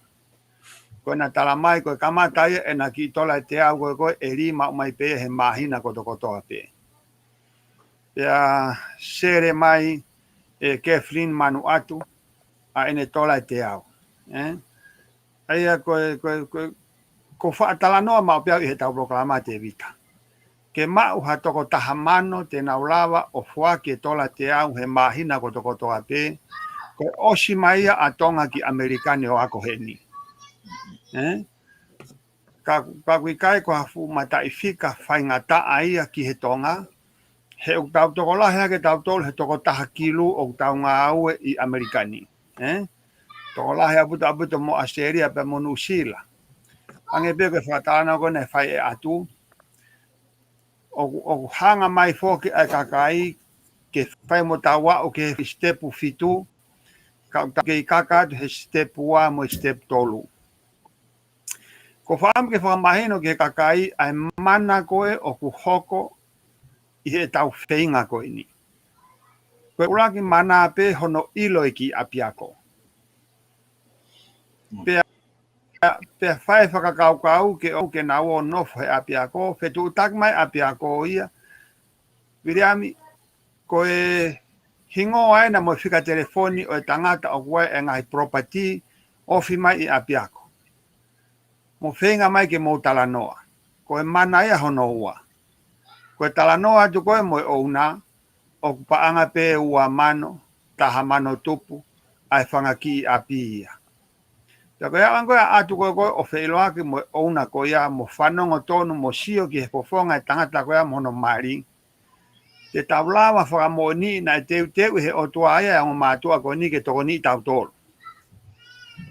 Ko ʻena tala mai, ko e kamata ia ʻena kiʻi tola ʻe teau ko ē ko ē ʻe lī maʻu mai pē he māhina kotokotoa pē. Pea sele mai ʻe Kathleen Manuʻatu ʻa ʻene tola ʻe teau. ʻE? ʻA ia ko e, ko e, ko e, ko e faʻa talanoa maʻu pē au ʻi heʻetau polokalama Tēvita. Ke maʻu ha toko taha mano te nau lava ʻo foaki e tola ʻe teau he māhina kotokotoa pē, ko e ʻosi mai ia ʻa Tonga ki ʻAmelika ni ʻo ako heni. ʻE? Ka, ka ʻoku ʻikai ko ha fuʻu mataʻifika faingataʻa ia ki he Tonga, he ʻoku tau tokolahi hake tautolu he toko taha kilu ʻoku tau ngāue ʻi ʻAmelika ni. ʻE? Tokolahi ʻaupito ʻaupito mo ʻAositelēlia pea mo Nuʻusila. Hangē pē ko e fakatalanoa ko ē naʻe fai ʻe ʻAtu, ʻoku, ʻoku hanga mai foki ʻa e kakai ke fai mo tau aʻu ki he sitepu fitu, ka ʻoku tau kei kaka atu he sitepu ua mo e sitepu tolu. ʻOku ou fakaʻamu ke fakamahino ki he kakai ʻa e mana ko ē ʻoku hoko ʻi heʻetau feinga ko eni. Ko e ʻuluaki mana pē hono ʻilo e kiʻi ʻapiako. Pea, pea fai fakakaukau ke ʻoua ke nau ō ʻo nofo he ʻapiako, fetuʻutaki mai ʻapiako ia. Viliami, ko e hingoa ena mo e fika telefoni ʻo e tangata ʻoku ʻi ai e ngaahi property, ofi mai ʻi ʻapiako. Mo feinga mai ke mou talanoa. Ko e mana ia hono ua. Ko e talanoa atu ko ē mo e ʻouna, ʻoku paʻanga pē ua mano, taha mano tupu, ʻa e fanga kiʻi ʻapi ia. Pea ko e anga ko ē ʻa ʻAtu ko ē ko ē ʻo feʻiloaki mo e ʻouna ko ia mo fanongo tonu mo sio ki he fofonga e tangata ko ia mo hono mali. Te tau lava fakamoʻoni naʻe teuteu ʻe he ʻOtua ia e ongo mātuʻa ko eni ke tokoniʻi tautolu.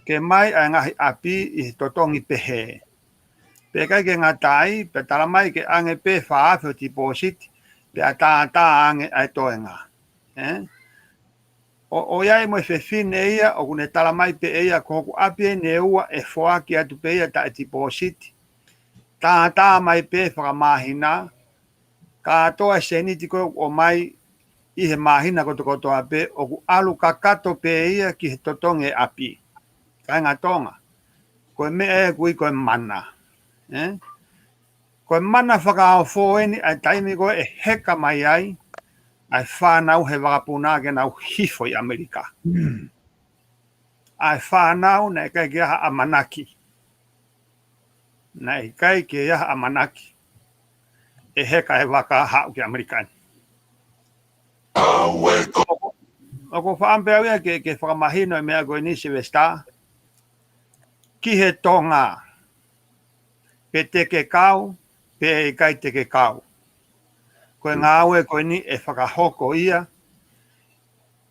Ke mai ʻa e ngaahi ʻapi ʻi he totongi pehē. Pea ʻikai ke ngata ai, pea tala mai ke ʻange pē fā afe ʻo tipōsiti, pea tātā ange ʻa e toenga. ʻE? ʻO, ʻo ʻi ai mo e fefine ia, ʻoku ne tala mai pē ia, ko hoku ʻapi eni ʻe ua ʻe foaki atu pē ia taʻe tipōsiti. Tātā mai pē fakamāhina, kātoa e sēniti ko ē ʻoku ʻomai ʻi he māhina kotokotoa pē, ʻoku ʻalu kakato pē ia ki he totongi e ʻapi. Kāinga Tonga, ko e meʻa ē ʻoku ui ko e mana. ʻE? Ko e mana fakaofo eni ʻa e taimi ko ē ʻe heka mai ai ʻa e fānau he vakapuna ke nau hifo ʻi ʻAmelika. ʻA e fānau naʻe ʻikai ke ʻi ai ha ʻamanaki. Naʻe ʻikai ke ʻi ai ha ʻamanaki ʻe heka e vaka haʻu ki ʻAmelika ni. ʻOku ou fakaʻamu pē au ia ke, ke fakamahino e meʻa ko eni, Sylvester. Ki he Tonga, pe te ke kau, pe ʻikai te ke kau. Ko e ngāue ko eni ʻe fakahoko ia,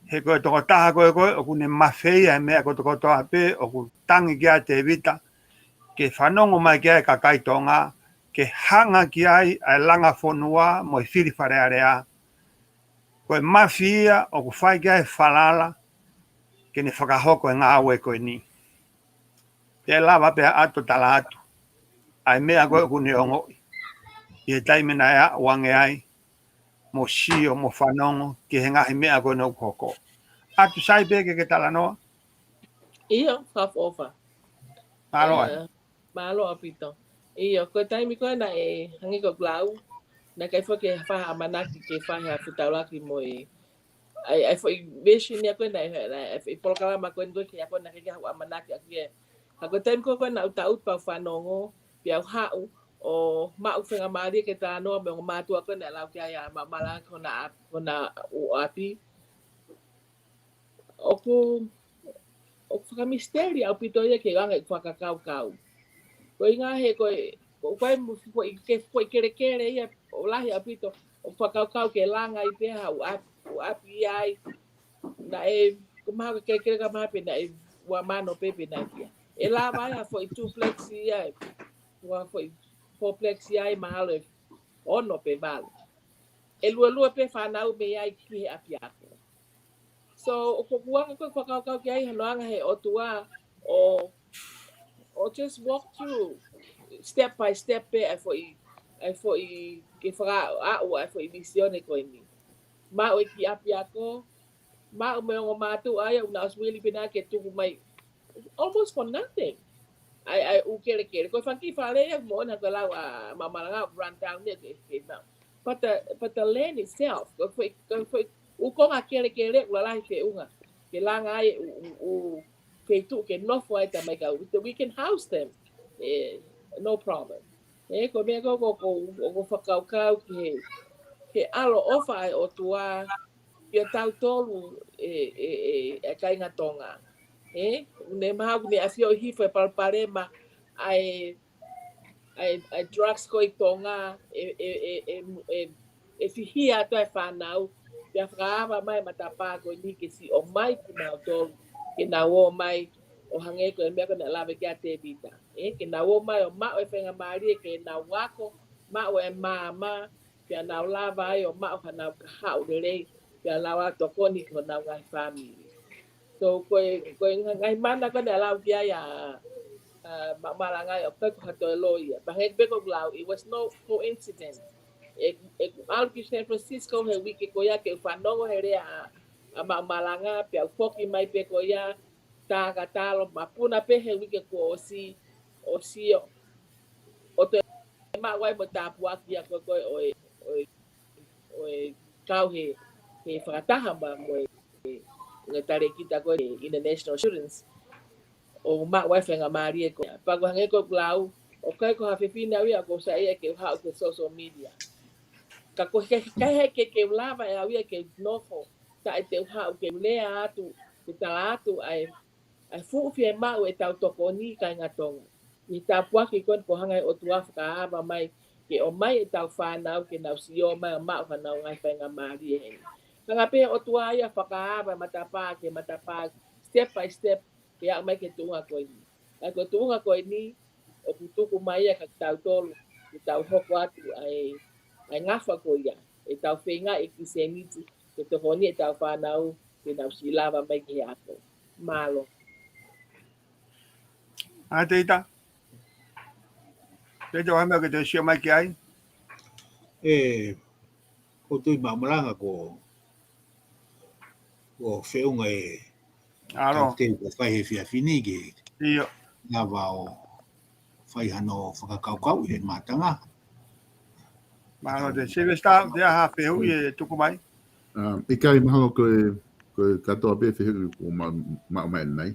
he ko e tokotaha ko ē ko ē ʻoku ne mafeia e meʻa kotokotoa pē ʻoku tangi ki ai ʻa Tēvita, ke fanongo mai ki ai e kakai Tonga, ke hanga ki ai ʻa e langa fonua mo e fili Fale Alea. Ko e mafeia ʻoku fai ki ai e falala, ke ne fakahoko e ngāue ko eni. Te lava pē ʻa ʻAtu ʻo tala atu ʻa e meʻa ko ē ʻoku ne ongoʻi ʻi he taimi naʻe aʻu ange ai, mo sio, mo fanongo ki he ngaahi meʻa ko ē naʻe hoko. ʻAtu, sai pē ke ke talanoa? ʻIo, fakaʻofoʻofa. Mālō ʻaupito. Mālō ʻaupito. ʻIo, ko e taimi ko ē naʻe hangē ko ʻeku lau, naʻe ʻikai foki ke fai ha ʻamanaki ke fai ha fetaulaki mo e, ʻa e, ʻa e foʻi vision ia ko ē naʻe, naʻe, ʻa e foʻi polokalama ko ē ko ē ke ako naʻe ʻikai ke ʻi ai haʻaku ʻamanaki ʻaʻaku ia. Ka ko e taimi ko ē ko ē naʻa ku tau ʻutu pau fanongo, pea u haʻu ʻo maʻu faingamālie ke talanoa mo e ongo mātuʻa ko ē naʻe lau ki ai ʻa Maʻamalanga ko ʻena ʻa-, ko ʻena ʻū ʻapi. ʻOku, ʻoku fakamisiteli ʻaupito ia ke anga ʻeku fakakaukau. Ko e ʻuhinga he ko e, ko e, ko e mo-, ko e ke, ko e kelekele ia ʻoku lahi ʻaupito, ʻoku fakakaukau ke langa ai pē ha ʻū ʻap-, ʻū ʻapi ia ai. Naʻe, ko e mahalo ko e kelekele ka mahalo pē naʻe ua mano pē pe naʻe fiha. ʻE lava ai ha foʻi duplex ia, ua foʻi fourplex ia ai mahalo ʻe ono pe valu. ʻE luelue pē fānau mei ai ki he ʻapiako. So, ʻoku ou anga ko ē ʻeku fakakaukau ki ai, hano anga he ʻOtua ʻo, ʻo just walk through step by step pē ʻa e foʻi, ʻa e foʻi, ke fakaaʻu ʻa e foʻi misione ko eni. Maʻu e kiʻi ʻapiako, maʻu mo e ongo mātuʻa ia ʻoku nau ʻosi wili pē naʻa ke tuku mai almost for nothing. ʻA e, ʻa e ʻū kelekele. Ko e fanga kiʻi fale ia, mo ʻena ko e lau ʻa Maʻamalanga, run down ia ke, ke maʻu. But the, but the land itself, ko e foʻi, ko e foʻi ʻū konga kelekele ʻoku lalahi feʻunga. Ke langa ai ʻū, ʻū, ʻū feituʻu ke nofo ai e tamaiki. We can house them. Eh, no problem. Eh, ko e meʻa ko ē ʻoku, ʻoku, ʻoku ou fakakaukau ki he, he ʻaloʻofa ʻa e ʻOtua kiate kitautolu ʻe, ʻe, ʻe, ʻe kāinga Tonga. Eh, ʻoku ne mahalo ʻoku ne ʻafioʻi hifo e palopalema ʻa e, ʻa e, ʻa e drugs ko ē ʻi Tonga, ʻe, ʻe, ʻe, ʻe, ʻe, ʻe fihia atu e fānau, pea fakaava mai e matapā ko eni ke siʻi ʻomai kimautolu, ke nau ō mai, ʻo hangē ko e meʻa ko ē naʻe lave ki ai ʻa Tēvita. ʻE, ke nau ō mai ʻo maʻu e faingamālie ke nau ako, maʻu e maama, pea nau lava ai ʻo maʻu hanau kahaʻu lelei, pea nau ō ʻo tokoni ki honau ngaahi fāmili. So, ko e, ko e ngaahi mana ko ē naʻe lau ki ai ʻa, ʻa Maʻu Malanga ʻoku ʻikai ko ha toe loi ia. Pea hangē pē ko ʻeku lau, it was no coincidence. ʻE, ʻeku ʻalu ki San Francisco he uike ko ia ke u fanongo he lea ʻa, ʻa Maʻu Malanga, pea u foki mai pē ko ia, tā ka talo mapuna pē he uike kuo ʻosi, ʻo sio. ʻO toe maʻu ai mo e tāpuaki ia ko ē ko ē ʻo e, ʻo e, ʻo e kau he, he fakataha ma mo e, mo e talēkita ko ē International Students. ʻO maʻu ai e faingamālie ko ia. Pea ko e hangē ko ʻeku lau, ʻoku ʻikai ko ha fefine au ia ʻoku ou saiʻia ke u haʻu ki he social media. Ka ko e hā, ka hā ke, ke u lava ʻe au ia ke u nofo, taʻe te u haʻu ke u lea atu, ke tala atu ʻa e, ʻa e fuʻu fiemaʻu ʻetau tokoni, kāinga Tonga. ʻI he tāpuaki ko eni kuo hanga ʻe he ʻOtua ʻo fakaava mai, ke ʻomai ʻetau fānau ke nau sio mai ʻo maʻu hanau ngaahi faingamālie heni. Hanga pē ʻe he ʻOtua ia ʻo fakaava e matapā ki he matapā, step by step, ke aʻu mai ki he tuʻunga ko eni. ʻA ia ko e tuʻunga ko eni, ʻoku tuku mai ia kiate kitautolu, ke tau hoko atu ʻa e, ʻa e ngafa ko ia, ʻetau feingaʻi e kiʻi sēniti, ke tokoni ʻetau fānau, ke nau siʻi lava mai ki he ako. Mālō. ʻA Tēvita. Tēvita, ʻoku ʻi ai ha meʻa ke te sio mai ki ai? ʻE, ʻoku ou tui Maʻu Malanga ko, ko e feʻunga ʻe ʻAlo. Tau te ka fai he efiafi ni ke ʻIo. lava ʻo fai hano fakakaukauʻi he mātanga. Mālō te Sylvester, te aha fehuʻi ʻe tuku mai? ʻA, ʻikai mahalo ko e, ko e kātoa pē fehuʻi kuo ma-, maʻu mai ʻanenai.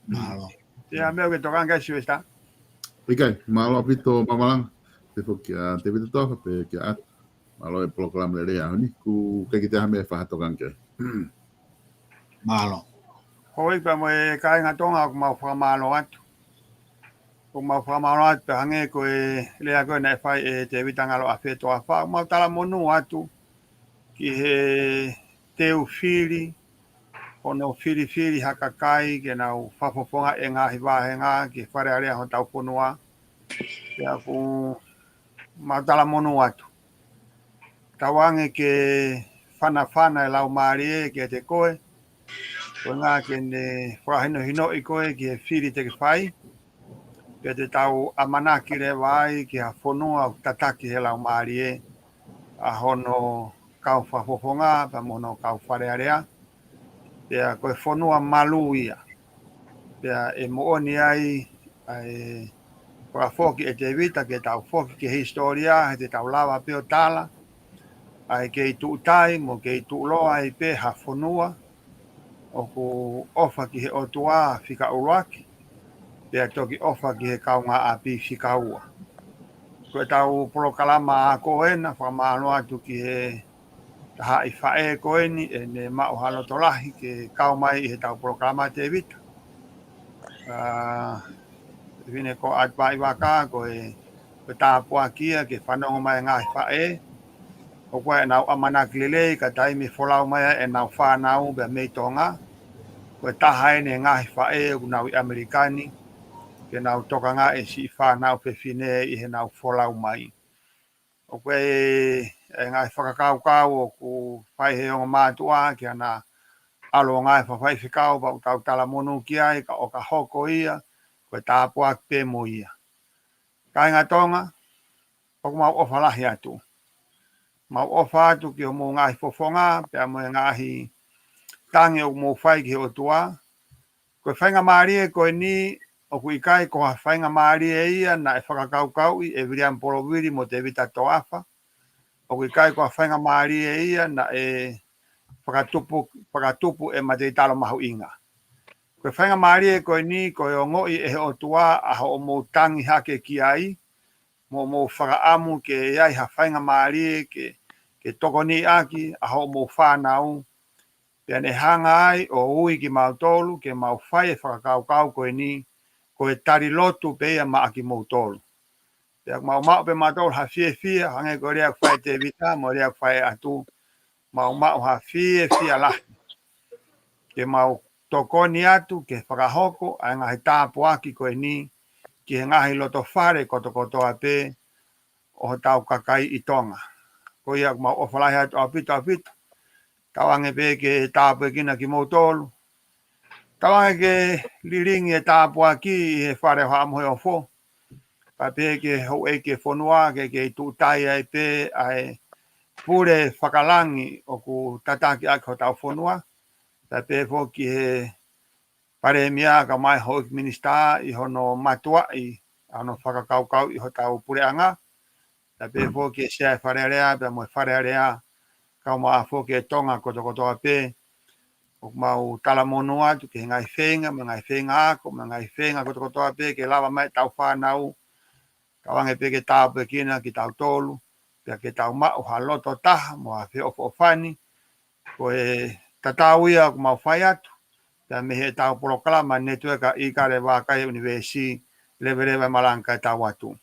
Mālō. Te aha meʻa ke tokanga ki ai Sylvester? ʻIkai, mālō ʻaupito Maʻu Malanga. Te foki ʻa Tēvita Toafa pea kia Atu. Mālō e polokalama lelei ʻaho ni, ʻoku ʻikai ke te ha meʻa fai ha tokanga ki ai. Mālō. Hoi pea mo e kāinga Tonga ʻoku mau fakamālō atu. ʻOku mau fakamālō atu pea hangē ko e lea ko ē naʻe fai ʻe Tēvita Ngalo ʻAfetoafa, ʻoku mau talamonū atu ki he teu fili, hono filifili ha kakai ke nau fakafofongaʻi e ngaahi vāhenga ki he Fale Alea hotau fonua. Pea ʻoku mau talamonū atu. Tauange ke fanafana e Laumālie kiate koe, ko e ʻuhinga ke ne fakahinohinoʻi koe ki he fili te ke fai, pea te tau ʻamanaki leva ai ki ha fonua ʻoku tataki ʻe he Laumālie ʻa hono kau fakafofonga, pea mo hono kau Fale Alea. Pea ko e fonua malū ia. Pea ʻe moʻoni ai ʻa e fakafoki ʻe Tēvita ke tau foki ki he hisitōlia, he te tau lava pē ʻo tala ʻa e kei tuʻutai mo e kei tuʻuloa ai pē ha fonua ʻoku ʻofa ki he ʻOtua fika ʻuluaki, pea toki ʻofa ki he kaungāʻapi fika ua. Ko ʻetau polokalama ako ena, fakamālō atu ki he tahaʻi faʻē ko eni, ʻene maʻu ha loto lahi ke kau mai ʻi heʻetau polokalama Tēvita. ʻA, fefine ko Atu Paʻivaka, ko e, ko e tāpuaki ia ke fanongo mai e ngaahi faʻē. ʻOku ʻi ai ʻenau ʻamanaki lelei, ka taimi folau mai ai ʻenau fānau pea mei Tonga. Ko e taha eni e ngaahi faʻē ʻoku nau ʻi ʻAmelika ni, ke nau tokangaʻi e siʻi fānau fefine ʻi heʻenau folau mai. ʻOku ʻi ai e ngaahi fakakaukau ʻoku fai ʻe he ongo mātuʻa ki haʻana ʻalu ʻo ngāue fakafaifekau pea ʻoku tau talamonū ki ai, ka ʻo ka hoko ia, ko e tāpuaki pē mo ia. Kāinga Tonga, ʻoku mau ʻofa lahi atu. Mau ʻofa atu ki homou ngaahi fofonga, pea mo e ngaahi tangi ʻoku mou fai ki he ʻOtua. Ko e faingamālie ko eni, ʻoku ʻikai ko ha faingamālie ia naʻe fakakaukauʻi ʻe Viliami Polovili mo Tēvita Toafa. ʻOku ʻikai ko ha faingamālie ia naʻe fakatupu, fakatupu ʻe Mateitalo Mahuʻinga. Ko e faingamālie ko eni, ko e ongoʻi ʻe he ʻOtua ʻa hoʻomou tangi hake ki ai, mo hoʻomou fakaʻamu ke ʻi ai ha faingamālie ke, ke tokoniʻaki ʻa hoʻomou fānau, pea ne hanga ai ʻo ui kimautolu ke mau fai e fakakaukau ko eni, ko e tali lotu pē ia maʻa kimoutolu. Pea mau maʻu pē mautolu ha fiefia, hangē ko e lea ʻoku fai ʻe Tēvita, mo e lea ʻoku fai ʻe Atu, mau maʻu ha fiefia lahi. Ke mau tokoni atu ke fakahoko ʻa e ngaahi tāpuaki ko eni ki he ngaahi loto fale kotokotoa pē ʻo hotau kakai ʻi Tonga. Ko ia ʻoku mau ʻofa lahi atu ʻaupito ʻaupito. Tauange pē ke tāpuekina kimoutolu. Tauange ke lilingi e tāpuaki ʻi he fale ʻo Haʻa Moheofo. Pea pehē ki he houʻeiki e fonua ke kei tuʻutai ai pē ʻa e pule fakalangi ʻoku tataki ʻaki hotau fonua. Pea pehē foki he Palēmia kae ʻumaʻā e houʻeiki minisitā ʻi hono mātuʻaki ʻa hono fakakaukauʻi hotau puleʻanga. Pea pehē foki ki he Sea e Fale Alea, pea mo e Fale Alea, kae ʻumaʻā foki e Tonga kotokotoa pē. ʻOku mau talamonū atu ki he ngaahi feinga, mo e ngaahi feinga ako, mo e ngaahi feinga kotokotoa pē, ke lava mai ʻetau fānau, tauange pē ke tāpuekina kitautolu, pea ke tau maʻu ha loto taha, mo ha feʻofoʻofani, ko e tatau ia ʻoku mau fai atu, pea mei heʻetau polokalama Netiueka ʻIkale Vakai ʻUnivēsi, leveleva e malanga kae tau atu.